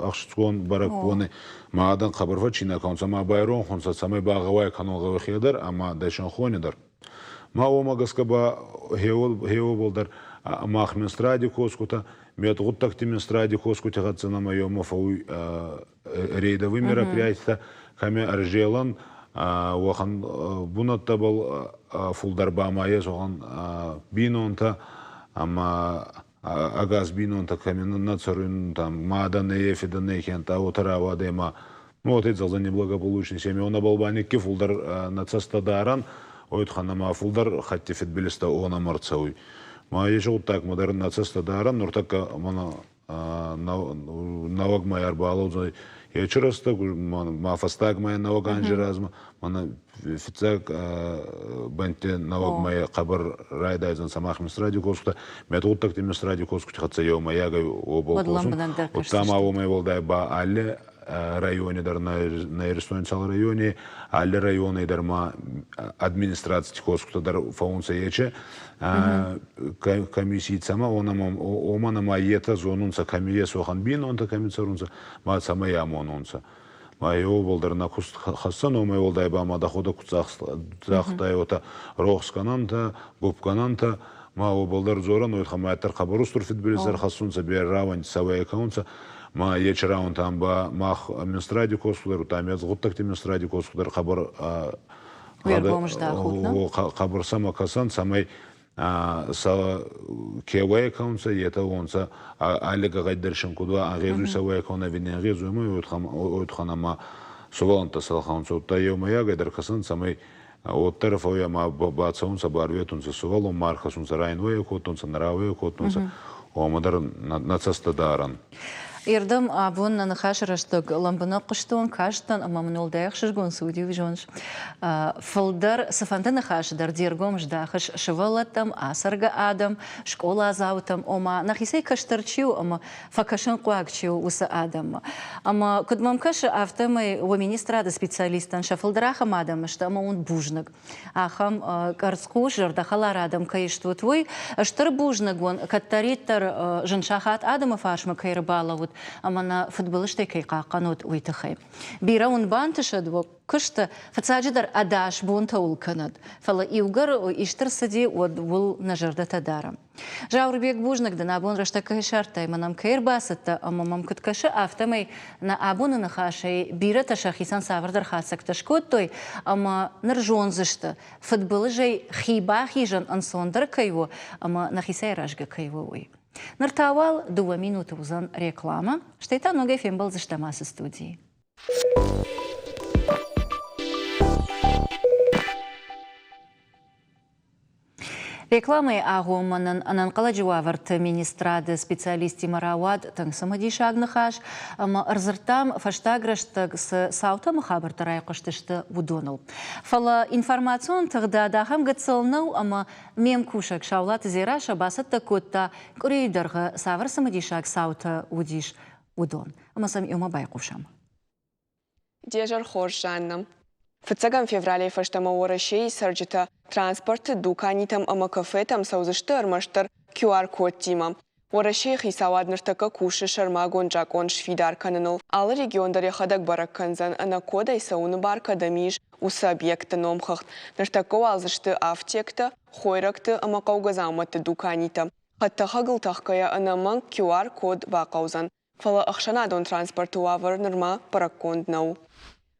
ӕхсицгон бӕрӕгбони ма адӕн хъӕбӕр фӕччийнӕ кӕнунцӕ ма байронх унцӕ, цӕмӕй багъӕуай кӕнун гъӕуй хе дӕр ӕма дӕсӕнхони дӕр. Ма уомӕ гӕсгӕ ба хеуобӕл дӕр мах Минстради косгутӕ, медгъуддӕгти Минстради косгути хӕццӕ нӕмӕ еумӕ фӕууй рейдовый мероприятитӕ, кӕми ӕрзелӕн, уӕхӕн бунӕттӕбӕл фулдӕр ба ма ес уӕхӕн бийнонтӕ ӕма ӕгас бийнонтӕ кӕми нӕ цӕруй, там мадӕ нӕ, фидӕ нӕ, хентӕ уотӕ рауадӕй ӕма ну, вот это за неблагополучные семьи. Онабал ба никки фулдӕр нӕ цӕстӕ дарӕн, ой туххӕн ӕма фулдӕр хатти фидбилизтӕ онӕмӕ ӕрцӕуй. Ма еци гъуддагмӕ дӕр нӕ цӕстӕ дарӕн, нуртӕккӕ мӕнӕ нӕуӕг мӕй ӕрбалӕудзӕй ечи рӕстӕг, ма фӕстаг мӕй нӕуӕг анзи размӕ, мӕнӕ фиццаг бӕнтти нӕуӕг мӕй хъӕбӕр райдайдзӕнцӕ мах Минстради косгутӕ, медгъуддӕгти Минстради косгути хӕццӕ еумӕйагӕй уобӕл косун. Удта ма уомӕй уӕлдай ба алли райони дӕр нӕ Иристони цал райони, алли райони дӕр ма администрацити косгутӕ дӕр фӕуунцӕ ече комиссий цӕмӕ, уомӕн ӕма етӕ зонунцӕ, кӕми ес уӕхӕн бийнонтӕ, кӕми цӕрунцӕ, ма цӕмӕй амонунцӕ. Ма еубол дӕр нӕ куст хӕссӕн, уомӕй уӕлдай ба ма дӕхуӕдӕг ку загътай, уотӕ рохсгӕнӕнтӕ, гупгӕнӕнтӕ, ма уобӕл дӕр дзорӕн, уой туххӕй ма ӕддӕр хъӕбӕр устур фидбилиз ӕрхӕссунцӕ, берӕ рауӕнти сауӕй кӕнунцӕ, ма ечи рауӕнтӕн ба мах Минстради косгутӕ, удта медгъуддӕгти Минстради косгутӕ хъӕбӕр хъӕбӕр сӕмӕ кӕсӕн, цӕмӕй сӕ ке уӕй кӕнунцӕ, етӕ уонцӕ алли гӕгъӕддӕр син куд уа, ӕнгъезуй сӕ уӕй кӕнун ӕви не нгъезуй, уой туххӕн ӕма сувӕллӕнттӕ цӕлхӕнцӕ, удта еумӕйагӕй дӕр кӕсӕн, цӕмӕй уӕддӕр фӕууй ӕма бацӕунцӕ, барветунцӕ сувӕллон, ма ӕрхӕссунцӕ, райнуӕй кодтонцӕ, нӕ рауӕй кодтонцӕ, уомӕ дӕр нӕ цӕстӕ дарӕн. Ирдӕм абон нӕ ныхасы рӕстӕг лӕмбынӕг хъуыстон, кастӕн ӕмӕ мын уӕлдай ӕхсызгон цы уыди, уый зоныс. Фылдӕр цыфӕнды ныхасы дӕр де ргом здахыс сывӕллӕттӕм, ацӕргӕ адӕм, скъоладзаутӕм, ома нӕхицӕй кӕстӕр чи у ӕмӕ фӕкӕсынхъуаг чи у, уыцы адӕммӕ. Ӕмӕ куыд мӕм кӕсы, афтӕмӕй уӕ министрады специалисттӕн сӕ фылдӕр ахӕм адӕм сты ӕмӕ уын бузныг. Ахӕм къӕрцхъус, зӕрдӕхӕлар адӕм кӕй стут, уый стыр бузныг уын, кӕддӕриддӕр зын сахат адӕмы фарсмӕ кӕй ӕрбалӕуут ӕмӕ нӕ фыдбылызтӕй кӕй хъахъхъӕнут, уый тыххӕй. Бирӕ уын бантысӕд уӕ куысты, фыццаджыдӕр ӕдас бонтӕ уыл кӕнӕд, фӕлӕ иугӕр исты рцыди, уӕд уыл нӕ зӕрдӕтӕ дарӕм. Зауырбег, бузныг дын, абон рӕстӕг кӕй ссардтай, мӕн ӕм кӕй ӕрбацыдтӕ ӕмӕ мӕм куыд кӕсы, афтӕмӕй нӕ абоны ныхасӕй бирӕтӕ сӕхицӕн цавӕрдӕр хатдзӕгтӕ скодтой ӕмӕ ныр зондзысты, фыдбылызӕй хи бахизын ӕнцондӕр кӕй у ӕмӕ нӕхицӕй аразгӕ кӕй у, уый. Ныр та уал дыууӕ минуты уыдзӕн рекламӕ, стӕй та ногӕй фембӕлдзыстӕм ацы студийы. Рекламӕйы агъоммӕ нын ӕнӕнхъӕлӕджы уавӕрты министрады специалисттимӕ рауад тынг цымыдисаг ныхас ӕмӕ ӕрдзырдтам, фӕстаг рӕстӕг цы цаутӕ ӕмӕ хабӕрттӕ райхъуыстысты, уыдоныл. Фӕлӕ информацион тыгъдад ахӕм гыццыл нӕу ӕмӕ ме мкусӕг Саулаты Дзерассӕ бацӕттӕ кодта, къуырийы дӕргъы цавӕр цымыдисаг цаутӕ уыдис, уыдон. Ӕмӕ сӕм иумӕ байхъусӕм. Де зӕр хорз, Жанна. Фыццӕгӕм февралӕй фӕстӕмӕ Уӕрӕсейы цӕрджытӕ транспорты, дуканитӕм ӕмӕ кафетӕм цӕудзысты ӕрмӕстдӕр QR-кодтимӕ. Уӕрӕсейы хицауад ныртӕккӕ кусы сӕрмагонд закъон сфидар кӕныныл. Алы регион дӕр йӕхӕдӕг бӕрӕг кӕндзӕн, ӕнӕ кодӕй цӕуыны бар кӕдӕм ис, уыцы объектты номхыгъд. Ныртӕккӕ уал дзы сты афтектӕ, хойрӕгты ӕмӕ хъӕугӕ дзаумӕтты дуканитӕ. Хӕдтӕхӕгыл тӕхгӕйӕ ӕнӕмӕнг QR-код бахъӕудзӕн. Фӕлӕ ӕхсӕнадон транспорты уавӕр нырма бӕрӕггонд нӕу.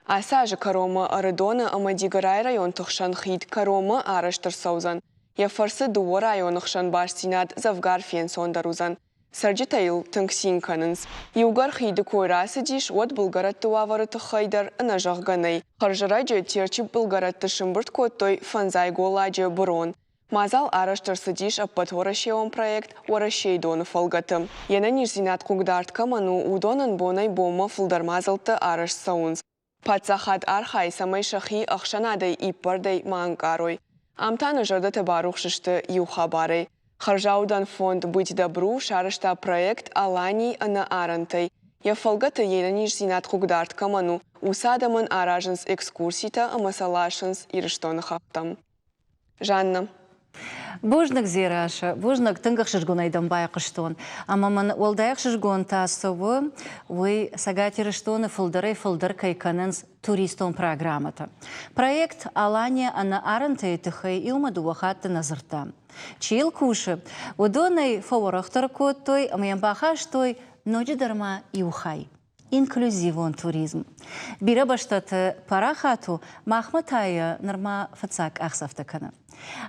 Ацы азы кӕронмӕ Ӕрыдоны ӕмӕ Дигорайы районты хсӕн хид кӕронмӕ арӕзт ӕрцӕудзӕн. Йӕ фӕрцы дыууӕ районы хсӕн бастдзинад дзӕвгар фенцондӕр уыдзӕн. Цӕрджытӕ йыл тынг цин кӕнынц. Иугӕр хиды кой рацыдис, уӕд былгӕрӕтты уавӕры тыххӕй дӕр ӕнӕзӕгъгӕ нӕй. Хӕрзӕрӕджы Терчы былгӕрӕтты сымбырд кодтой фӕндзай голладжы бырон. Мадзал арӕзт ӕрцыдис ӕппӕтуӕрӕсеон проект Уӕрӕсейы доны фӕлгӕты. Йе нӕниздзинад хъыгдард кӕмӕн у, уыдонӕн бонӕй-бонмӕ фылдӕр мадзӕлттӕ арӕзт цӕуынц. Паддзахад архайы, цӕмӕй сӕхи ӕхсӕнадӕй иппӕрдӕй ма ӕнкъарой. Ам та нӕ зӕрдӕтӕ барухс сты иу хабарӕй. Хӕрзаудӕн фонд «Быть добру» сарӕзта проект «Алани ӕнӕ арӕнтӕй». Йӕ фӕлгӕты йе нӕниздзинад хъыгдард кӕмӕн у, уыцы адӕмӕн аразынц экскурситӕ ӕмӕ сӕ ласынц Ирыстоны хӕхтӕм. Жанна. Бузныг, Дзерассӕ, бузныг, тынг ӕхсызгонӕй дӕм байхъуыстон. Ӕмӕ мын уӕлдай ӕхсызгон та цы у, уый Цӕгат Ирыстоны фылдӕрӕй-фылдӕр кӕй кӕнынц туристон программӕтӕ. Проект «Алания ӕнӕарӕнтӕ-йы тыххӕй иумӕ дыууӕ хатты нӕ дзырдтам. Чи йыл кусы, уыдон ӕй фӕуӕрӕхдӕр кодтой ӕмӕ йӕм бахастой ноджыдӕр ма иу хай. Инклюзивон туризм. Бирӕ бӕстӕты парахат у, махмӕ та йӕ нырма фыццаг къахдзӕфтӕ кӕны.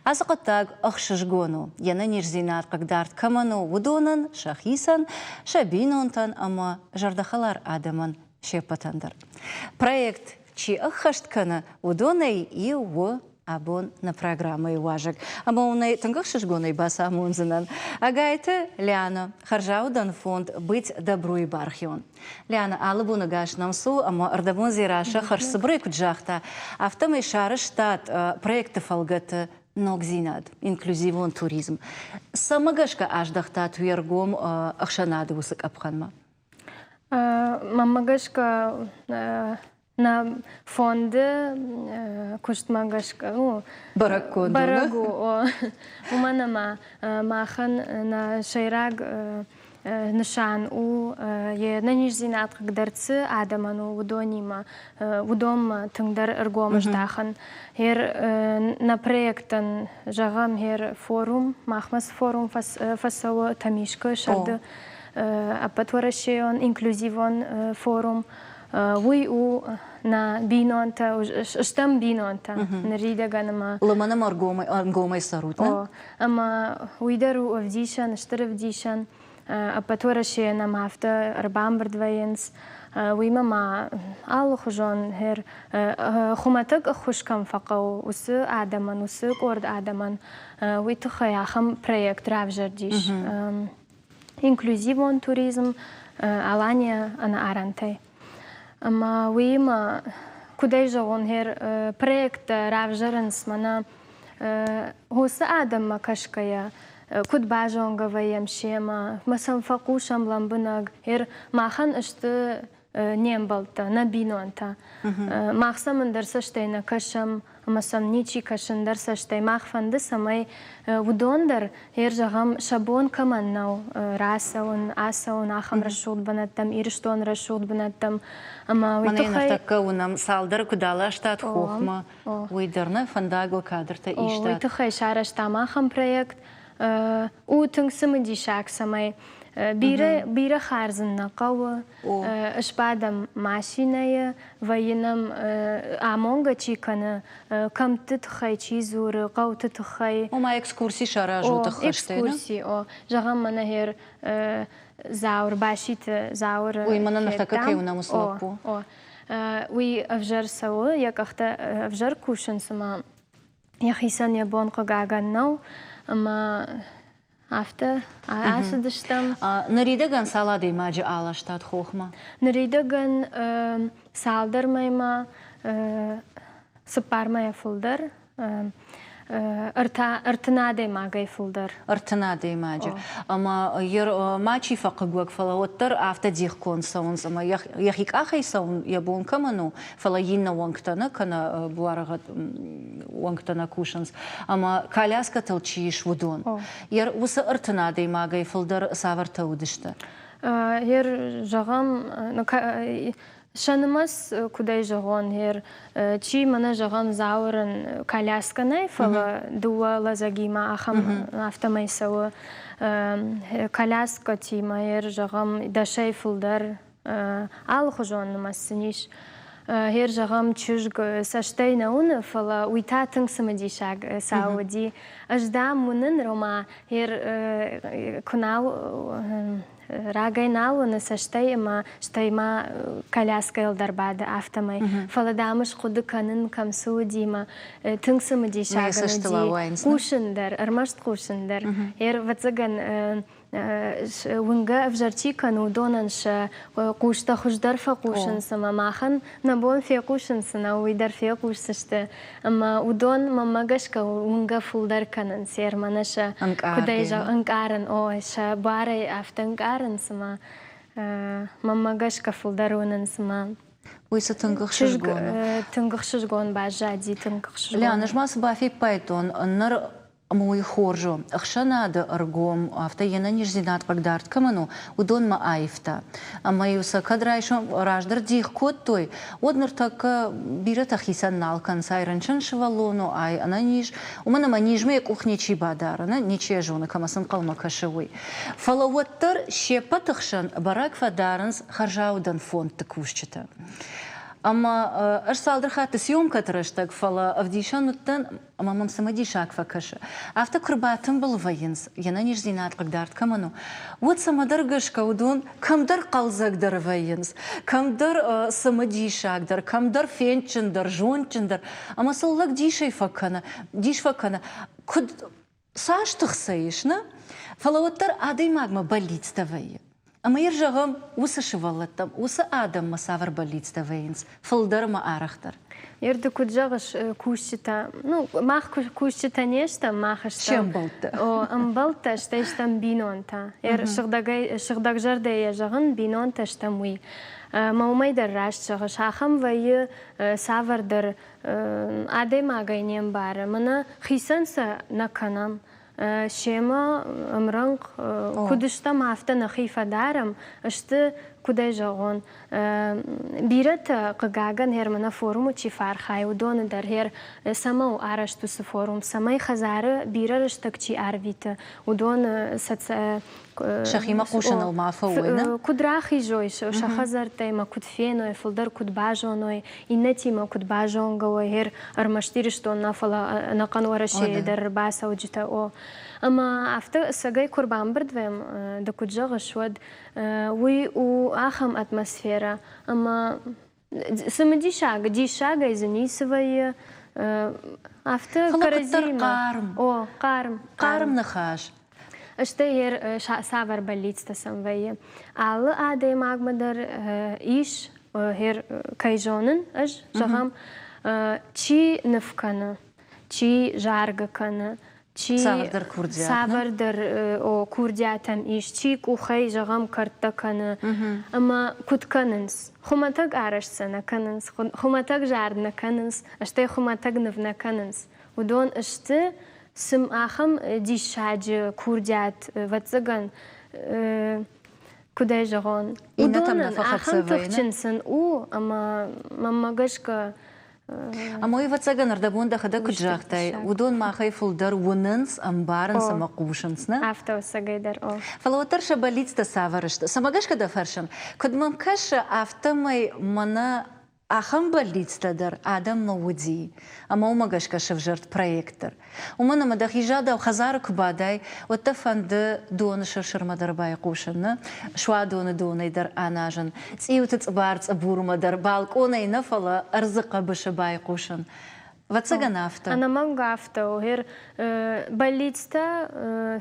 Ацы хъуыддаг ӕхсызгон у, йе нӕниздзинад хъыгдард кӕмӕн у, уыдонӕн, сӕхицӕн, сӕ бинонтӕн ӕмӕ зӕрдӕхӕлар адӕмӕн се ппӕтӕн дӕр. Проект чи ӕххӕст кӕны, уыдонӕй иу у абон нӕ программӕйы уазӕг. Ӕмӕ уын ӕй тынг ӕхсызгонӕй бацамондзынӕн. Ӕгайты Лиана, хӕрзаудӕн фонд «Быть добру-йы бархион». Лиана, алы боны гас нӕм цу ӕмӕ ӕрдӕбон Дзерассӕ хӕрзцыбырӕй куыд загъта, афтӕмӕй сарӕзтат проекты фӕлгӕты ногдзинад, инклюзивон туризм. Цӕмӕ гӕсгӕ аздӕхтат уе ргом ӕхсӕнады уыцы къӕпхӕнмӕ? Мӕнмӕ гӕсгӕ нӕ фонды куыстмӕ гӕсгӕ ну бӕрӕггонд бӕрӕг у уымӕн ӕмӕ махӕн нӕ сӕйраг нысан у йе нӕниздзинад хъыгдард цы адӕмӕн у, уыдонимӕ уыдонмӕ тынгдӕр ӕргом здахын. Гъер нӕ проектӕн зӕгъӕм, гъер форум, махмӕ цы форум фӕцӕуы Тӕмискъы сӕрды ӕппӕтуӕрӕсейон инклюзивон форум, Уый у нӕ бинонтӕ, стӕм бинонтӕ ныридӕгӕн ӕмӕ Лымӕн ӕмӕ ӕргомӕй цӕрут, нӕ? О, ӕмӕ уый дӕр у ӕвдисӕн, стыр ӕвдисӕн. Ӕппӕт Уӕрӕсейӕ нӕм афтӕ ӕрбамбырд вӕййынц. Уыимӕ ма алыхуызон хӕр хуымӕтӕг ӕххуыс кӕм фӕхъӕуы, уыцы адӕмӕн, уыцы къорд адӕмӕн, уый тыххӕй ахӕм проект равзӕрдис. Инклюзивон туризм. Алания ӕнӕарӕнтӕй. Ӕмӕ уыимӕ, куыдӕй зӕгъон, гъер проекттӕ равзӕрынц мӕнӕ уыцы адӕммӕ кӕсгӕйӕ, куыд базонгӕ вӕййӕм семӕ, мӕ сӕм фӕхъусӕм лӕмбынӕг. Гъер махӕн сты не мбӕлттӕ, нӕ бинонтӕ. Мах сӕм ӕндӕр цӕстӕй нӕ кӕсӕм, ӕмӕ сӕм ничи кӕсы ӕндӕр цӕстӕй. Мах фӕнды, цӕмӕй уыдон дӕр, гъер зӕгъӕм, сӕ бон кӕмӕн нӕу рацӕуын, ацӕуын ахӕм рӕсугъд бынӕттӕм, Ирыстоны рӕсугъд бынӕттӕм. Ӕмӕ уый тыххӕй... Ныртӕккӕ уынӕм, цалдӕр куыд аластат хохмӕ, уый дӕр нӕ фӕндагыл кадртӕ истат. Уый тыххӕй сарӕзтам ахӕм проект. У тынг цымыдисаг, цӕмӕй бирӕ, бирӕ хардз ын нӕ хъӕуы. Сбадӕм машинӕйы, вӕййы нӕм амонгӕ чи кӕны, кӕмтты тыххӕй чи дзуры, хъӕуты тыххӕй. Ома экскурси саразут ӕххӕстӕй, Экскурси, о. Зӕгъӕм, мӕнӕ гъер Зауыр, Баситы Зауыры Уый мӕнӕ ныртӕккӕ кӕй уынӕм, уыцы лӕппу. О, уый ӕвзӕр цӕуы, йӕ къӕхтӕ ӕвзӕр кусынц ӕмӕ йӕхицӕн йӕ бон хъыгагӕн нӕу, ӕмӕ афтӕ ацыдыстӕм. Ныридӕгӕн цал адӕймаджы аластат хохмӕ? Ныридӕгӕн цалдӕр мӕймӕ, цыппар мӕйӕ фылдӕр, 30 адӕймагӕй фылдӕр. 30 адӕймаджы. Ӕмӕ ма чи фӕхъыг фӕлӕ уӕддӕр афтӕ дихгонд цӕуынц, ӕмӕ йӕхи къахӕй цӕуын йӕ бон кӕмӕн у, фӕлӕ иннӕ уӕнгтӕ нӕ кӕнӕ буарыгъӕд уӕнгтӕ нӕ кусынц, ӕмӕ коляскӕтыл чи ис, уыдон. Уыцы 30 адӕймагӕй фылдӕр цавӕртӕ уыдысты? Ер, зӕгъӕм, сӕ нымӕц, куыдӕй зӕгъон, ер, чи мӕнӕ зӕгъӕм, Зауырӕн коляскӕ нӕй, фӕлӕ дыууӕ лӕдзӕгимӕ ахӕм афтӕмӕй цӕуы. Коляскӕтимӕ, ер, зӕгъӕм, дӕсӕй фылдӕр алыхуызон нымӕц сын ис. Гъер, зӕгъӕм, чызг цӕстӕй нӕ уыны, фӕлӕ уый та тынг цымыдисаг цау уыди. Ӕз, дам, уынын, Рома, гъер куы нал рагӕй нал уыны цӕстӕй ӕмӕ стӕй ма коляскӕйыл дӕр бады, афтӕмӕй. Фӕлӕ, дам, ӕз хъуыды кӕнын, кӕм цы уыди мӕ тынг цымыдисаг ын уыди. Хъусын дӕр, ӕрмӕст хъусын дӕр. Гъер, ӕвӕццӕгӕн, уынгӕ ӕвзӕр чи кӕны, уыдонӕн сӕ хъустӕ хуыздӕр фӕхъусынц ӕмӕ махӕн нӕ бон фехъусын цы нӕу, уый дӕр фехъусдзысты. Ӕмӕ уыдон, мӕнмӕ гӕсгӕ, уынгӕ фылдӕр кӕнынц, ӕрмӕнӕ сӕ куыдӕй ӕнкъарын, о, сӕ барӕй афтӕ ӕнкъарын, цыма мӕнмӕ гӕсгӕ фылдӕр уынынц ӕмӕ Уый цы тынг ӕхсызгон у. Тынг ӕхсызгон баззади, тынг ӕхсызгон. Лиан, ӕз ма цы бафиппайдтон, ныр Ӕмӕ уый хорз у. Ӕхсӕнады ӕргом, афтӕ йе нӕниздзинад хъыгдард кӕмӕн у, уыдонмӕ аивта. Ӕмӕ-иу сӕ кӕд райсом раздӕр дих кодтой, уӕд ныртӕккӕ бирӕтӕ хицӕн нал кӕнынц, ай рынчын сывӕллон у, ай ӕнӕниз. Уымӕн ӕмӕ низмӕ йӕ къух ничи бадары, нӕ, ничи йӕ зоны, кӕмӕ цы нхъӕлмӕ кӕсы, уый. Фӕлӕ уӕддӕр се ппӕты хсӕн бӕрӕг фӕдарынц хӕрзаудӕн фондты кусджытӕ. Ӕмӕ ӕз цалдӕр хатты съемкӕты рӕстӕг, фӕлӕ ӕвдисӕн уыдтӕн, ӕмӕ мӕм цымыдисаг фӕкӕсы. Афтӕ куы рбатымбыл вӕййынц, йе нӕниздзинад хъыгдард кӕмӕн у, уӕд цӕмӕдӕр гӕсгӕ уыдон кӕмдӕр хъӕлдзӕгдӕр вӕййынц, кӕмдӕр цымыдисагдӕр, кӕмдӕр фендджындӕр, зондджындӕр, ӕмӕ сыл лӕг дисӕй фӕкӕны, дис фӕкӕны, куыд цас тых сӕ ис, нӕ? Фӕлӕ уӕддӕр адӕймагмӕ бӕллицтӕ вӕййы. Ӕмӕ йыр зӕгъӕм, уыцы сывӕллӕттӕм, уыцы адӕммӕ цавӕр бӕллицтӕ вӕййынц фылдӕр ӕмӕ арӕхдӕр? Ер ды куыд зӕгъыс, кусджытӕ, ну, мах кусджытӕ не стӕм, мах стӕм. Се мбӕлттӕ. О, ӕмбӕлттӕ, стӕй стӕм бинонтӕ. Ер сыгъдӕгӕй, сыгъдӕгзӕрдӕйӕ зӕгъын, бинонтӕ стӕм уый. Мӕ уымӕй дӕр раст зӕгъыс, ахӕм вӕййы цавӕрдӕр адӕймагӕй не мбары. Мӕнӕ хицӕн сӕ нӕ кӕнӕм. Семӕ ӕмрӕнхъ куыд стӕм, афтӕ нӕхи фӕдарӕм, сты, куыдӕй зӕгъон, бирӕтӕ, хъыгагӕн, гъер мӕнӕ форумы чи фӕархайы, уыдоны дӕр гъер цӕмӕ у арӕзт уыцы форум, цӕмӕй хӕдзары бирӕ рӕстӕг чи арвиты, уыдоны Сӕхимӕ хъусыныл ма фӕуой, нӕ? Куыд рахизой сӕ хӕдзӕрттӕй ӕмӕ куыд феной, фылдӕр куыд базоной, иннӕтимӕ куыд базонгӕ уой, гъер ӕрмӕст Ирыстон нӕ, фӕлӕ ӕнӕхъӕн Уӕрӕсейы дӕр ӕрбацӕуджытӕ, о. Ӕмӕ афтӕ ӕцӕгӕй куы ӕрбамбырд вӕййӕм, ды куыд зӕгъыс, уӕд уый у ахӕм атмосферӕ, ӕмӕ цымыдисаг, диссагӕй дзы ницы вӕййы. Афтӕ кӕрӕдзиимӕ. Хъарм. О, хъарм. Хъарм ныхас. Стӕй йе цавӕр бӕллицтӕ сӕм вӕййы. Алы адӕймагмӕ дӕр ис, кӕй зонын ӕз, зӕгъӕм, чи ныв кӕны, чи заргӕ кӕны, чи цавӕрдӕр курдиат, цавӕрдӕр о, курдиатӕм ис, чи къухӕй, зӕгъӕм, кӕрдтӕ кӕны. Ӕмӕ куыд кӕнынц? Хуымӕтӕг арӕзт сӕ нӕ кӕнынц, хуымӕтӕг зард нӕ кӕнынц, стӕй хуымӕтӕг ныв нӕ кӕнынц. Уыдон сты цым ахӕм диссаджы курдиат, ӕвӕццӕгӕн, куыд ӕй зӕгъон, уыдонӕн ахӕм тыхджын сын у, ӕмӕ мӕнмӕ гӕсгӕ Ӕмӕ ӕвӕццӕгӕн, ӕрдӕбон дӕхӕдӕг куыд загътай, уыдон махӕй фылдӕр уынынц, ӕмбарынц ӕмӕ хъусынц, нӕ? Афтӕ ӕцӕгӕй дӕр, о. Фӕлӕ уӕддӕр сӕ бӕллицтӕ цавӕр сты? Цӕмӕ гӕсгӕ дӕ фӕрсын? Куыд мӕм кӕсы, афтӕмӕй мӕнӕ ахӕм бӕллицтӕ дӕр адӕммӕ уыди, ӕмӕ уымӕ гӕсгӕ сӕвзӕрд проект дӕр. Уымӕн ӕмӕ дӕхи задау хӕдзары куы бадай, уӕд дӕ фӕнды доны сыр-сырмӕ дӕр байхъусын, нӕ? Суадоны донӕй дӕр аназын, цъиуты цъыбар-цъыбурмӕ дӕр балкъонӕй нӕ, фӕлӕ ӕрдзы хъӕбысы байхъусын. Ӕвӕццӕгӕн афтӕ. Ӕнӕмӕнг афтӕ у. Гъер бӕллицтӕ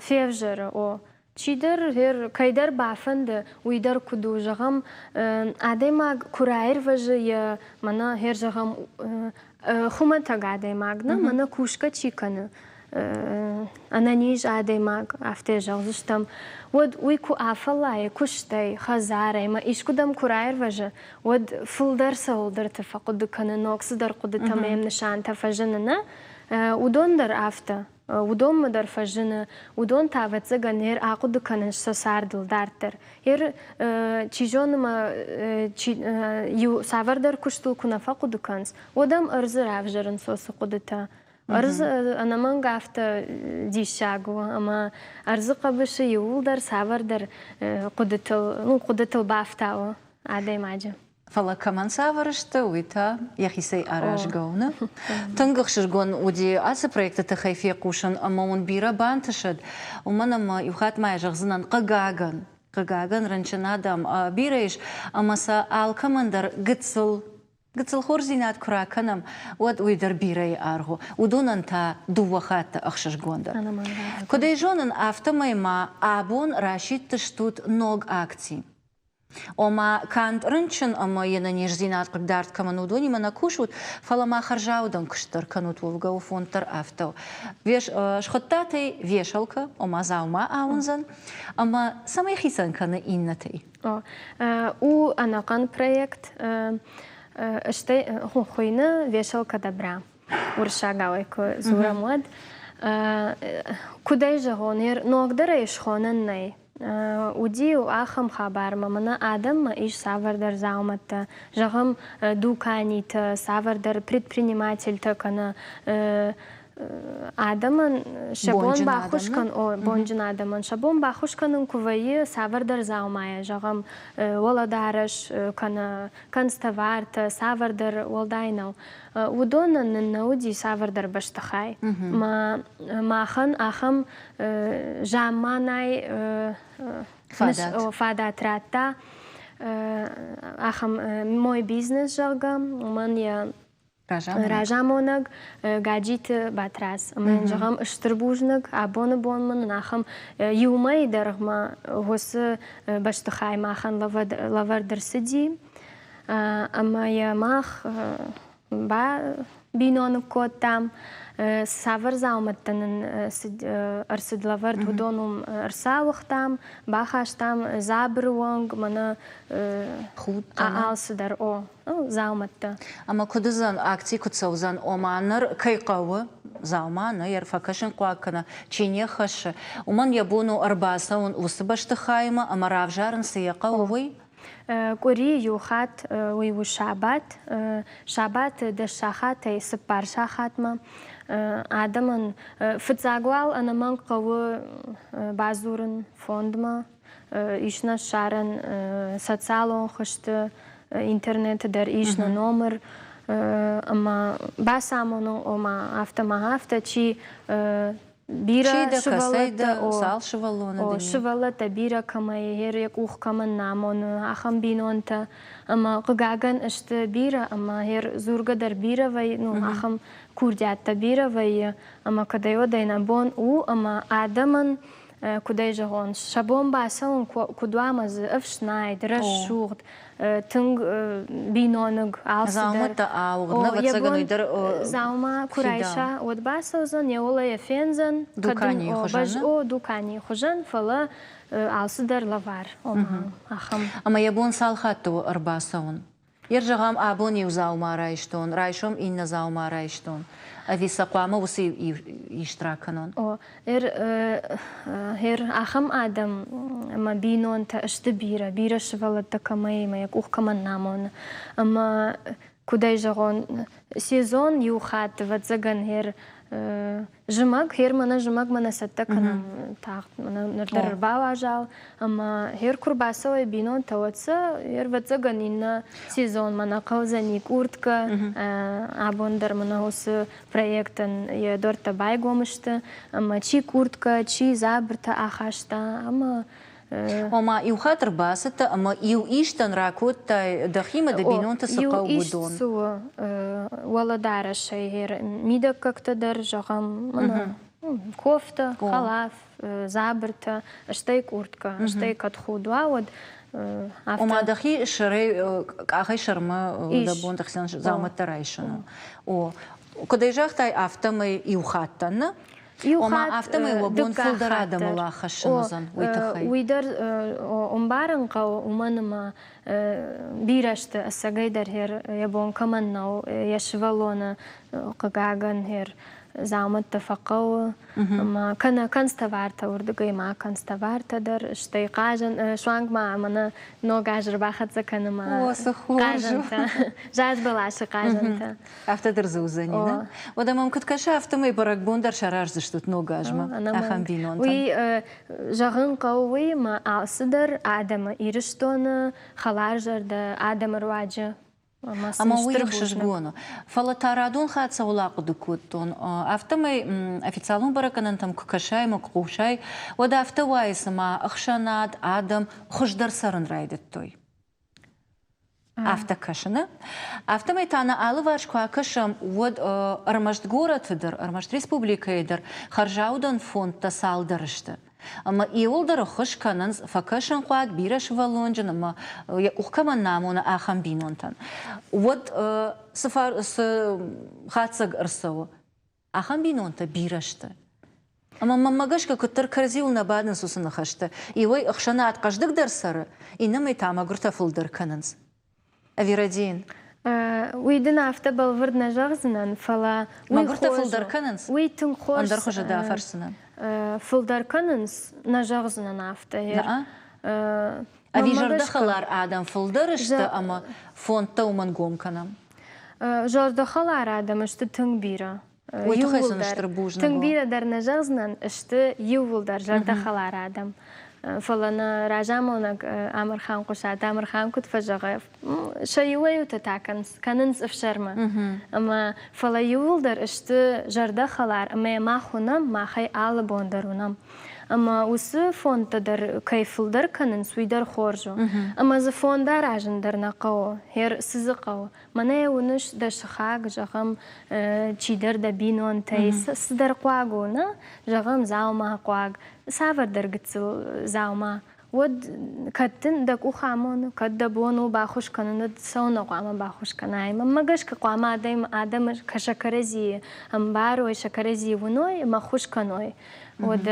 февзӕры, о. Чидӕр, гъер кӕйдӕр бафӕнды, уый дӕр куыд у, зӕгъӕм, адӕймаг куы раирвӕзы йӕ, мӕнӕ, гъер зӕгъӕм, хуымӕтӕг адӕймаг, нӕ, мӕнӕ кусгӕ чи кӕны, ӕнӕниз адӕймаг, афтӕ зӕгъдзыстӕм, уӕд уый куы афӕллайы куыстӕй, хӕдзарӕй ӕмӕ искуыдӕм куы раирвӕзы, уӕд фылдӕр цӕуылдӕрты фӕхъуыды кӕны, ног цыдӕр хъуыдытӕ ӕмӕ йӕм нысантӕ фӕзыны, нӕ? Уыдон дӕр афтӕ. Уыдонмӕ дӕр фӕзыны, уыдон та, ӕвӕццӕгӕн, ер ахъуыды кӕнынц сӕ цардыл дарддӕр. Ер, чи зоны ма, чи, иу цавӕрдӕр куыстыл куы нӕ фӕхъуыды кӕнынц, уӕд ӕм ӕрдзы равзӕрынц уыцы хъуыдытӕ. Ӕрдз ӕнӕмӕнг афтӕ диссаг у, ӕмӕ ӕрдзы хъӕбысы иууылдӕр цавӕрдӕр хъуыдытыл, ну, хъуыдытыл бафтауы адӕймаджы. Фӕлӕ кӕмӕн цавӕр сты, уый та йӕхицӕй аразгӕ у, нӕ? Тынг ӕхсызгон уыди ацы проекты тыххӕй фехъусын ӕмӕ уын бирӕ бантысӕд, уымӕн ӕмӕ иу хатт ма йӕ зӕгъдзынӕн, хъыгагӕн, хъыгагӕн рынчын адӕм бирӕ ис ӕмӕ сӕ алкӕмӕн дӕр гыццыл гыццыл хорздзинад куы ракӕнӕм, уӕд уый дӕр бирӕйы аргъ у. Уыдонӕн та дыууӕ хатты ӕхсызгондӕр. Куыд ӕй зонын, афтӕмӕй ма абон расидтыстут ног акци. Ома, канд рынчын ӕмӕ йе нӕниздзинад хъыгдард кӕмӕн, уыдонимӕ нӕ кусут, фӕлӕ ма хӕрзаудӕн куыст дӕр кӕнут, уӕвгӕ у фонд дӕр афтӕ у. Схуыдтат ӕй вешалка, ома дзаума ауындзӕн, ӕмӕ цӕмӕй хицӕн кӕны иннӕтӕй? У ӕнӕхъӕн проект, стӕй хуыйны Вешалка добра. Уырыссагау ӕй куы дзурӕм, уӕд. Куыд ӕй зӕгъон, ногдӕр ӕй схонӕн нӕй. Уыди-иу ахӕм хабармӕ, мӕнӕ адӕммӕ ис цавӕрдӕр дзаумӕттӕ, зӕгъӕм, дуканитӕ, цавӕрдӕр предпринимательтӕ кӕнӕ адӕмӕн сӕ бон баххуыс кӕн, о, бонджын адӕмӕн сӕ бон баххуыс кӕнын куы вӕййы цавӕрдӕр дзаумайӕ, зӕгъӕм, уӕлӕдарӕс кӕнӕ канцтовартӕ, цавӕрдӕр уӕлдай нӕу. Уыдонӕн нын нӕ уыди цавӕрдӕр бӕстыхай. Махӕн ахӕм замманай фадат радта ахӕм мой бизнес, зӕгъгӕ, уымӕн йӕ разамонӕг Гаджиты Батрадз. Ӕмӕ йын зӕгъӕм стыр бузныг, абоны бон мын ахӕм иу мӕйы дӕргъмӕ уыцы бӕстыхай махӕн лӕвӕрд ӕрцыди. Ӕмӕ йӕ мах биноныг кодтам, цавӕр дзаумӕттӕ нын ӕрцыд лӕвӕрд, уыдон уым ӕрцауыгътам, бахастам дзабыры онг, мӕнӕ алцыдӕр, о, дзаумӕттӕ. Ӕмӕ куыд уыдзӕн, акци куыд цӕудзӕн, ома ныр кӕй хъӕуы дзаума, нӕ йӕ фӕкӕсын хъуаг кӕнӕ чи не ххӕссы, уымӕн йӕ бон у ӕрбацӕуын уыцы бӕстыхаймӕ ӕмӕ равзарын, цы йӕ хъӕуы, уый? Къуыри иу хатт, уый у сабат. Сабаты дӕс сахатӕй цыппар сахатмӕ адӕмӕн фыццаг уал ӕнӕмӕнг хъӕуы бадзурын фондмӕ, ис нӕ ссарӕн социалон хызты, интернеты дӕр ис нӕ номыр ӕмӕ бацамонын, ома афтӕ ма афтӕ чи бирӕ сывӕллӕттӕ, цал сывӕллоны дын сывӕллӕттӕ бирӕ кӕмӕй, йӕ къух кӕмӕн нӕ амоны, ахӕм бинонтӕ. Ӕмӕ хъыгагӕн сты бирӕ ӕмӕ дзургӕ дӕр бирӕ вӕййы, ну, ахӕм курдиаттӕ бирӕ вӕййы, ӕмӕ кӕдӕй-уӕдӕй нӕ бон у ӕмӕ адӕмӕн. Куыд ӕй зӕгъон, сӕ бон бацӕуын куыд уа ӕмӕ дзы ӕфснайд, рӕсугъд, тынг биноныг алцыдӕр. Дзаумӕттӕ ауыгъд, ӕвӕццӕгӕн, уый дӕр Дзаума куы райса, уӕд бацӕудзӕн, йӕ уӕлӕ йӕ фендзӕн. Дуканийы хуызӕн? О, дуканийы хуызӕн, фӕлӕ алцыдӕр лӕвар, ома ахӕм. Ӕмӕ йӕ бон цал хатты у ӕрбацӕуын? Ер зӕгъӕм, абон иу дзаума райстон, райсом иннӕ дзаума райстон. Ӕви сӕ хъуамӕ уыцы ист ракӕнон? О, ер, ер ахӕм адӕм ӕмӕ бинонтӕ сты бирӕ, бирӕ сывӕллӕттӕ кӕмӕй ӕмӕ йӕ къух кӕмӕн нӕ амоны. Ӕмӕ куыд ӕй зӕгъон, сезон иу хатт, ӕвӕццӕгӕн, ер Зымӕг, хер мӕнӕ зымӕгмӕ нӕ цӕттӕ кӕнӕм тагъд, мӕнӕ ныр дӕр ӕрбауазал, ӕмӕ хер куы рбацӕуой бинонтӕ, уӕд сӕ ӕрвӕццӕгӕн иннӕ сезон мӕнӕ хъӕудзӕни къурткӕ. Абон дӕр мӕнӕ уыцы проектӕн йӕ дуӕрттӕ байгом сты, ӕмӕ чи къурткӕ, чи дзабыртӕ ахаста, ӕмӕ Ома, иу хатт ӕрбацыдтӕ ӕмӕ иу истӕн ракодтай дӕхимӕ, дӕ бинонты цы хъӕуы, уыдон. Иу ист цы у уӕлӕдарӕсӕй, мидӕггӕгтӕ дӕр, зӕгъӕм, кофтӕ, хӕлаф, дзабыртӕ, стӕй къурткӕ, стӕй кӕд худ уа, уӕд Ома дӕхи сӕрӕй къахӕй сӕрмӕ дӕ бон дӕхицӕн дзаумӕттӕ райсын у. О, куыд ӕй загътай, афтӕмӕй иу хаттӕн нӕ? Ома, афтӕмӕй уӕ бон фылдӕр адӕмыл аххӕссын уыдзӕн уый тыххӕй. Уый дӕр ӕмбарын хъӕуы, уымӕн ӕмӕ бирӕ сты ӕцӕгӕйдӕр йӕ бон кӕмӕн нӕу, йӕ сывӕллоны хъыгагӕн дзаумӕттӕ фӕхъӕуы ӕмӕ кӕнӕ канцтовартӕ уырдыгӕй ма канцтовартӕ дӕр, стӕй хъазӕн, суанг ма мӕнӕ ног аз ӕрбахӕццӕ кӕны ма хъазӕнтӕ, заз бӕласы хъазӕнтӕ. Афтӕ дӕр дзы уыдзӕни, нӕ? Уӕдӕ мӕм куыд кӕсы, афтӕмӕй бӕрӕгбон дӕр сараздзыстут ног азмӕ ахӕм бинонтӕн. Уый зӕгъын хъӕуы уый, ӕмӕ алцыдӕр адӕмы Ирыстоны хӕларзӕрдӕ адӕмы руаджы. Ӕмӕ уый ӕхсызгон у. Фӕлӕ та радон хатт цӕуыл ахъуыды кодтон, афтӕмӕй официалон бӕрӕггӕнӕнтӕм куы кӕсай ӕмӕ куы хъусай, уӕд афтӕ уайы, цыма ӕхсӕнад, адӕм хуыздӕр цӕрын райдыдтой. Афтӕ кӕсыны. Афтӕмӕй та нӕ алыварс куы акӕсӕм, уӕд ӕрмӕст горӕты дӕр, ӕрмӕст республикӕйы дӕр хӕрзаудӕн фондтӕ цалдӕр сты. Ӕмӕ иуылдӕр ӕххуыс кӕнынц фӕкӕсынхъуаг, бирӕсывӕллонджын ӕмӕ йӕ къух кӕмӕн нӕ амоны, ахӕм бинонтӕн. Уӕд цы хатдзӕг ӕрцӕуы? Ахӕм бинонтӕ бирӕ сты. Ӕмӕ мӕнмӕ гӕсгӕ куыддӕр кӕрӕдзиуыл нӕ бадынц уыцы ныхӕстӕ. Иуӕй ӕхсӕнад хъӕздыгдӕр цӕры, иннӕмӕй та мӕгуыртӕ фылдӕр кӕнынц. Ӕви рӕдийын? Уый дын афтӕ бӕлвырд нӕ зӕгъдзынӕн, фӕлӕ Мӕгуыртӕ фылдӕр кӕнынц? Уый тынг хорз. Ӕндӕр хуызы дӕ афӕрсдзынӕн. Фылдӕр кӕнынц, нӕ зӕгъдзынӕн афтӕ. Ӕви зӕрдӕхӕлар адӕм фылдӕр сты ӕмӕ фондтӕ уымӕн гом кӕнӕм? Зӕрдӕхӕлар адӕм сты тынг бирӕ. Уый тыххӕй сын стыр бузныг. Тынг бирӕ дӕр нӕ зӕгъдзынӕн, сты иууылдӕр зӕрдӕхӕлар адӕм. Фӕлӕ нӕ разамонӕг Амырхан Хъуысаты Амырхан куыд фӕзӕгъы, сӕ иуӕй-иутӕ та кӕнынц ӕфсӕрмы. Ӕмӕ фӕлӕ иууылдӕр сты зӕрдӕхӕлар ӕмӕ мах уынӕм, махӕй алы бон дӕр уынӕм. Ӕмӕ уыцы фондтӕ дӕр кӕй фылдӕр кӕнынц, уый дӕр хорз у. Ӕмӕ дзы фонд аразын дӕр нӕ хъӕуы. Хер, цы дзы хъӕуы? Мӕнӕ уыныс дӕ сыхаг, зӕгъӕм, чидӕр дӕ бинонтӕй цыдӕр хъуаг у, нӕ? Зӕгъӕм, дзаума хъуаг, цавӕрдӕр гыццыл дзаума. Уӕд кӕд дын дӕ къух амоны, кӕд дӕ бон у баххуыс кӕнын, уӕд цӕуылнӕ хъуамӕ баххуыс кӕнай? Мӕнмӕ гӕсгӕ хъуамӕ адӕм адӕмы сӕ кӕрӕдзийы ӕмбарой, сӕ кӕрӕдзийы уыной ӕмӕ ӕххуыс кӕной. Уӕд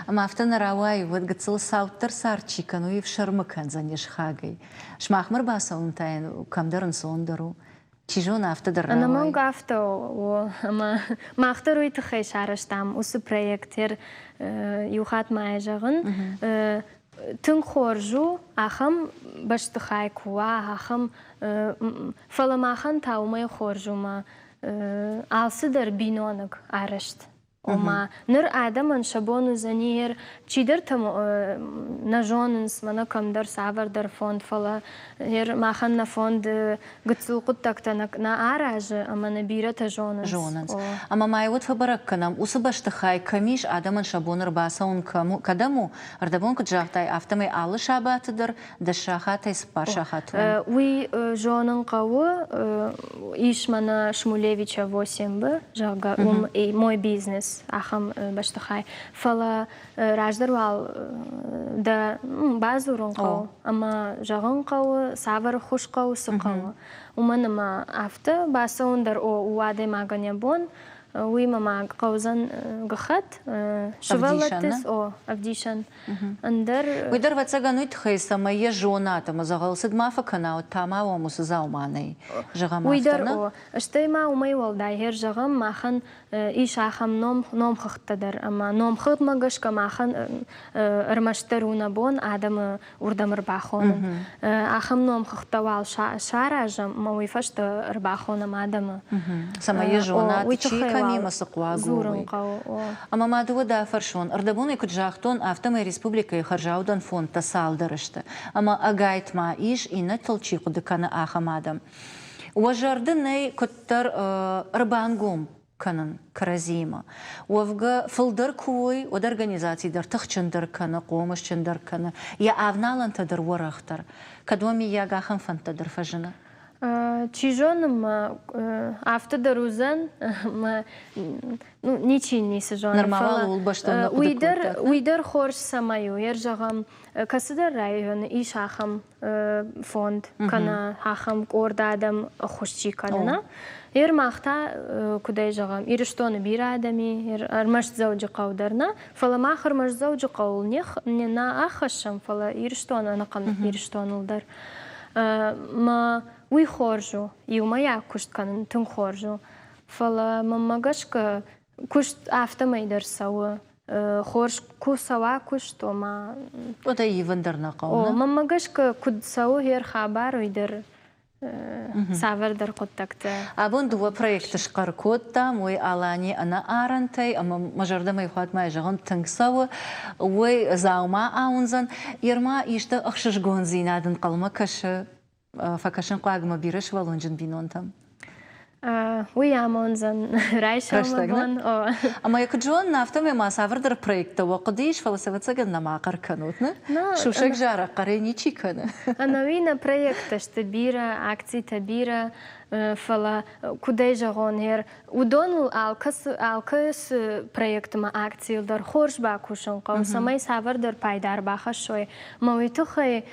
Ӕмӕ афтӕ нӕ рауайы, уӕд гыццыл цауддӕр цард чи кӕны, уый ӕфсӕрмы кӕндзӕн йе сыхагӕй. Сымахмӕ ӕрбацӕуын та йын кӕмдӕр ӕнцондӕр у. Чи зоны, афтӕ дӕр рауайы. Ӕнӕмӕнг афтӕ у, ӕмӕ мах дӕр уый тыххӕй сарӕзтам уыцы проект. Иу хатт ма йӕ зӕгъын, тынг хорз у, ахӕм бӕстыхай куы уа, ахӕм, фӕлӕ махӕн та уымӕй хорз у, мӕ алцыдӕр биноныг арӕзт. Ома ныр адӕмӕн сӕ бон уыдзӕни чидӕртӕ нӕ зонынц, мӕнӕ кӕмдӕр цавӕрдӕр фонд, фӕлӕ махӕн нӕ фонд гыццыл хъуыддӕгтӕ нӕ аразы ӕмӕ нӕ бирӕтӕ зонынц. Зонынц. Ӕмӕ ма уӕд фӕбӕрӕг кӕнӕм, уыцы бӕстыхай кӕм ис, адӕмӕн сӕ бон ӕрбацӕуын кӕдӕм у, ӕрдӕбон куыд загътай, афтӕмӕй алы сабаты дӕр дӕс сахатӕй цыппар сахаты онг. Уый зонын хъӕуы, ис мӕнӕ Шмулевича 8 зӕгъгӕ, уым мой бизнес. ис ахӕм бӕстыхай. Фӕлӕ раздӕр уал дӕ бадзурын хъӕуы ӕмӕ зӕгъын хъӕуы, цавӕр ӕххуыс хъӕуы, цы хъӕуы. Уымӕн ӕмӕ афтӕ бацӕуын дӕр о, у адӕймагӕн йӕ бон, уыимӕ ма хъӕудзӕн гӕххӕтт, сывӕллӕтты о, ӕвдисӕн. Ӕндӕр Уый дӕр, ӕвӕццӕгӕн, уый тыххӕй, цӕмӕй йӕ зонат ӕмӕ дзӕгъӕл цыд ма фӕкӕна, уӕд та ма уӕм уыцы дзаума нӕй. Зӕгъӕм, Уый афтӕ, дӕр нӕ? о. Стӕй ма уымӕй уӕлдай, гъер зӕгъӕм, махӕн ис ахӕм ном, номхыгъдтӕ дӕр ӕмӕ номхыгъдмӕ гӕсгӕ махӕн ӕрмӕстдӕр у нӕ бон адӕмы уырдӕм ӕрбахонын. Ахӕм номхыгъдтӕ уал саразӕм ӕмӕ уый фӕстӕ ӕрбахонӕм адӕмы. Цӕмӕй йӕ зонат, чи кӕмимӕ цы хъуаг у, дзурын хъӕуы. Ӕмӕ ма дыууӕ дӕ фӕрсон. Ӕрдӕбонӕй куыд загътон, афтӕмӕй республикӕйы хӕрзаудӕн фондтӕ цалдӕр сты, ӕмӕ ӕгайтма ис, иннӕтыл чи хъуыды кӕны, ахӕм адӕм. Уӕ зӕрды нӕй куыддӕр ӕрбангом кӕнын кӕрӕдзиимӕ. Уӕвгӕ, фылдӕр куы уой, уӕд организаци дӕр тыхджындӕр кӕны, хъомысджындӕр кӕны, йӕ авналӕнтӕ дӕр уӕрӕхдӕр. Кӕд уӕ миййаг ахӕм фӕндтӕ дӕр фӕзыны? Чи зоны, мӕ афтӕ дӕр уыдзӕн, мӕ ну, ничи ницы зоны. Нырма уал ууыл бӕстон нӕ хъуыды кодтат. Уый дӕр хорз цӕмӕй у. Йе зӕгъӕм, кӕцыдӕр районы ис ахӕм фонд кӕнӕ ахӕм къорд адӕм ӕххуыс чи кӕны, нӕ? Ер мах та, куыдӕй зӕгъӕм, Ирыстоны бирӕ адӕм и, ӕрмӕст Дзӕуджыхъӕу дӕр нӕ, фӕлӕ мах ӕрмӕст Дзӕуджыхъӕуыл не нӕ ӕххӕссӕм, фӕлӕ Ирыстон ӕнӕхъӕн Ирыстоныл дӕр. Мӕ уый хорз у, иумӕйаг куыст кӕнын тынг хорз у. Фӕлӕ мӕнмӕ гӕсгӕ куыст афтӕмӕй дӕр цӕуы. Хорз куы цӕуа куыст, ома... Уӕдӕ ивын дӕр нӕ хъӕуы. О, мӕнмӕ гӕсгӕ куыд цӕуы гъер хабар, уый дӕр цавӕрдӕр хъуыддӕгтӕ. Абон дыууӕ проекты схъӕр кодтам, уый Алани ӕнӕарӕнтӕй ӕмӕ мӕ зӕрдӕмӕ хатмӕ зӕгъын тынг цӕуы, уый дзаума ауындзӕн. Ерма исты ӕхсызгондзинад ӕнхъӕлмӕ кӕсы фӕкӕсынхъуагмӕ бирӕ сывӕллонджын бинонтӕм? Уый амондзӕн райсомы бон. Ӕмӕ йӕ куыд зонын, афтӕмӕй ма цавӕрдӕр проекттӕ уӕ хъуыды ис, фӕлӕ сӕ ӕвӕццӕгӕн нӕма хъӕр кӕнут, нӕ? Сусӕг зарӕг хъӕрӕй ничи кӕны. Ӕнӕуи нӕ проекттӕ сты бирӕ, акцитӕ бирӕ, фӕлӕ куыдӕй зӕгъон, гъер уыдоныл алкӕцы, алкӕцы проектмӕ акцийыл дӕр хорз бакусын хъӕуы, цӕмӕй цавӕрдӕр пайда ӕрбахӕссой. Мӕ уый тыххӕй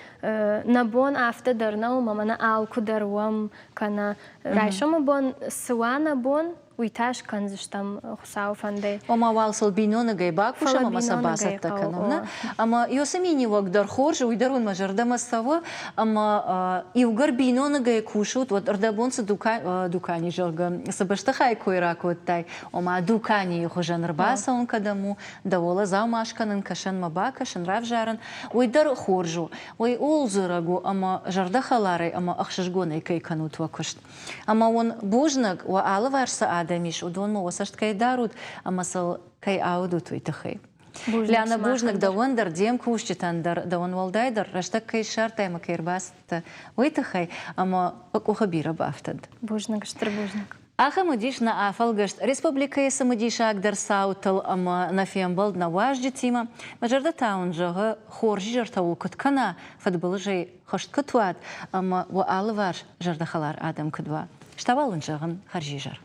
нӕ бон афтӕ дӕр нӕу, ӕмӕ мӕнӕ алкуы дӕр уӕм, кӕнӕ райсомы бон цы уа нӕ бон, уый та скӕндзыстӕм Хуыцауы фӕндӕй. Ома уал сыл биноныгӕй бакусӕм ӕмӕ сӕ бацӕттӕ кӕнӕм, нӕ? Ӕмӕ Иосы миниуӕг дӕр хорз, уый дӕр уын мӕ зӕрдӕмӕ цӕуы, ӕмӕ иугӕр биноныгӕй кусут, уӕд ӕрдӕбон цы дукани, зӕгъгӕ, цы бӕстыхайы кой ракодтай, ома дуканийы хуызӕн ӕрбацӕуын кӕдӕм у, дӕ уӕлӕ дзаума скӕнын, кӕсӕнмӕ бакӕсын, равзарын, уый дӕр хорз у. Уый ууыл дзурӕг у, ӕмӕ зӕрдӕхӕларӕй ӕмӕ ӕхсызгонӕй кӕй кӕнут уӕ куыст. Ӕмӕ уын бузныг, уӕ алыварс цы адӕм ис, уыдонмӕ уӕ цӕст кӕй дарут ӕмӕ сыл кӕй аудут, уый тыххӕй. Лиана, бузныг дӕуӕн дӕр, де мкусджытӕн дӕр, дӕуӕн уӕлдайдӕр рӕстӕг кӕй ссардтай ӕмӕ кӕй ӕрбацыдтӕ, уый тыххӕй, ӕмӕ къухы бирӕ бафтыд. Бузныг, стыр бузныг. Ахӕм уыдис нӕ афӕлгӕст республикӕйы цымыдисагдӕр цаутыл ӕмӕ нӕ фембӕлд нӕ уазджытимӕ. Мӕ зӕрдӕ та уын зӕгъы, хорз изӕртӕ уыл куыд кӕна, фыдбылызӕй хызт куыд уат ӕмӕ уӕ алыварс зӕрдӕхӕлар адӕм куыд уа. Стӕ уал уын зӕгъын хӕрзизӕр.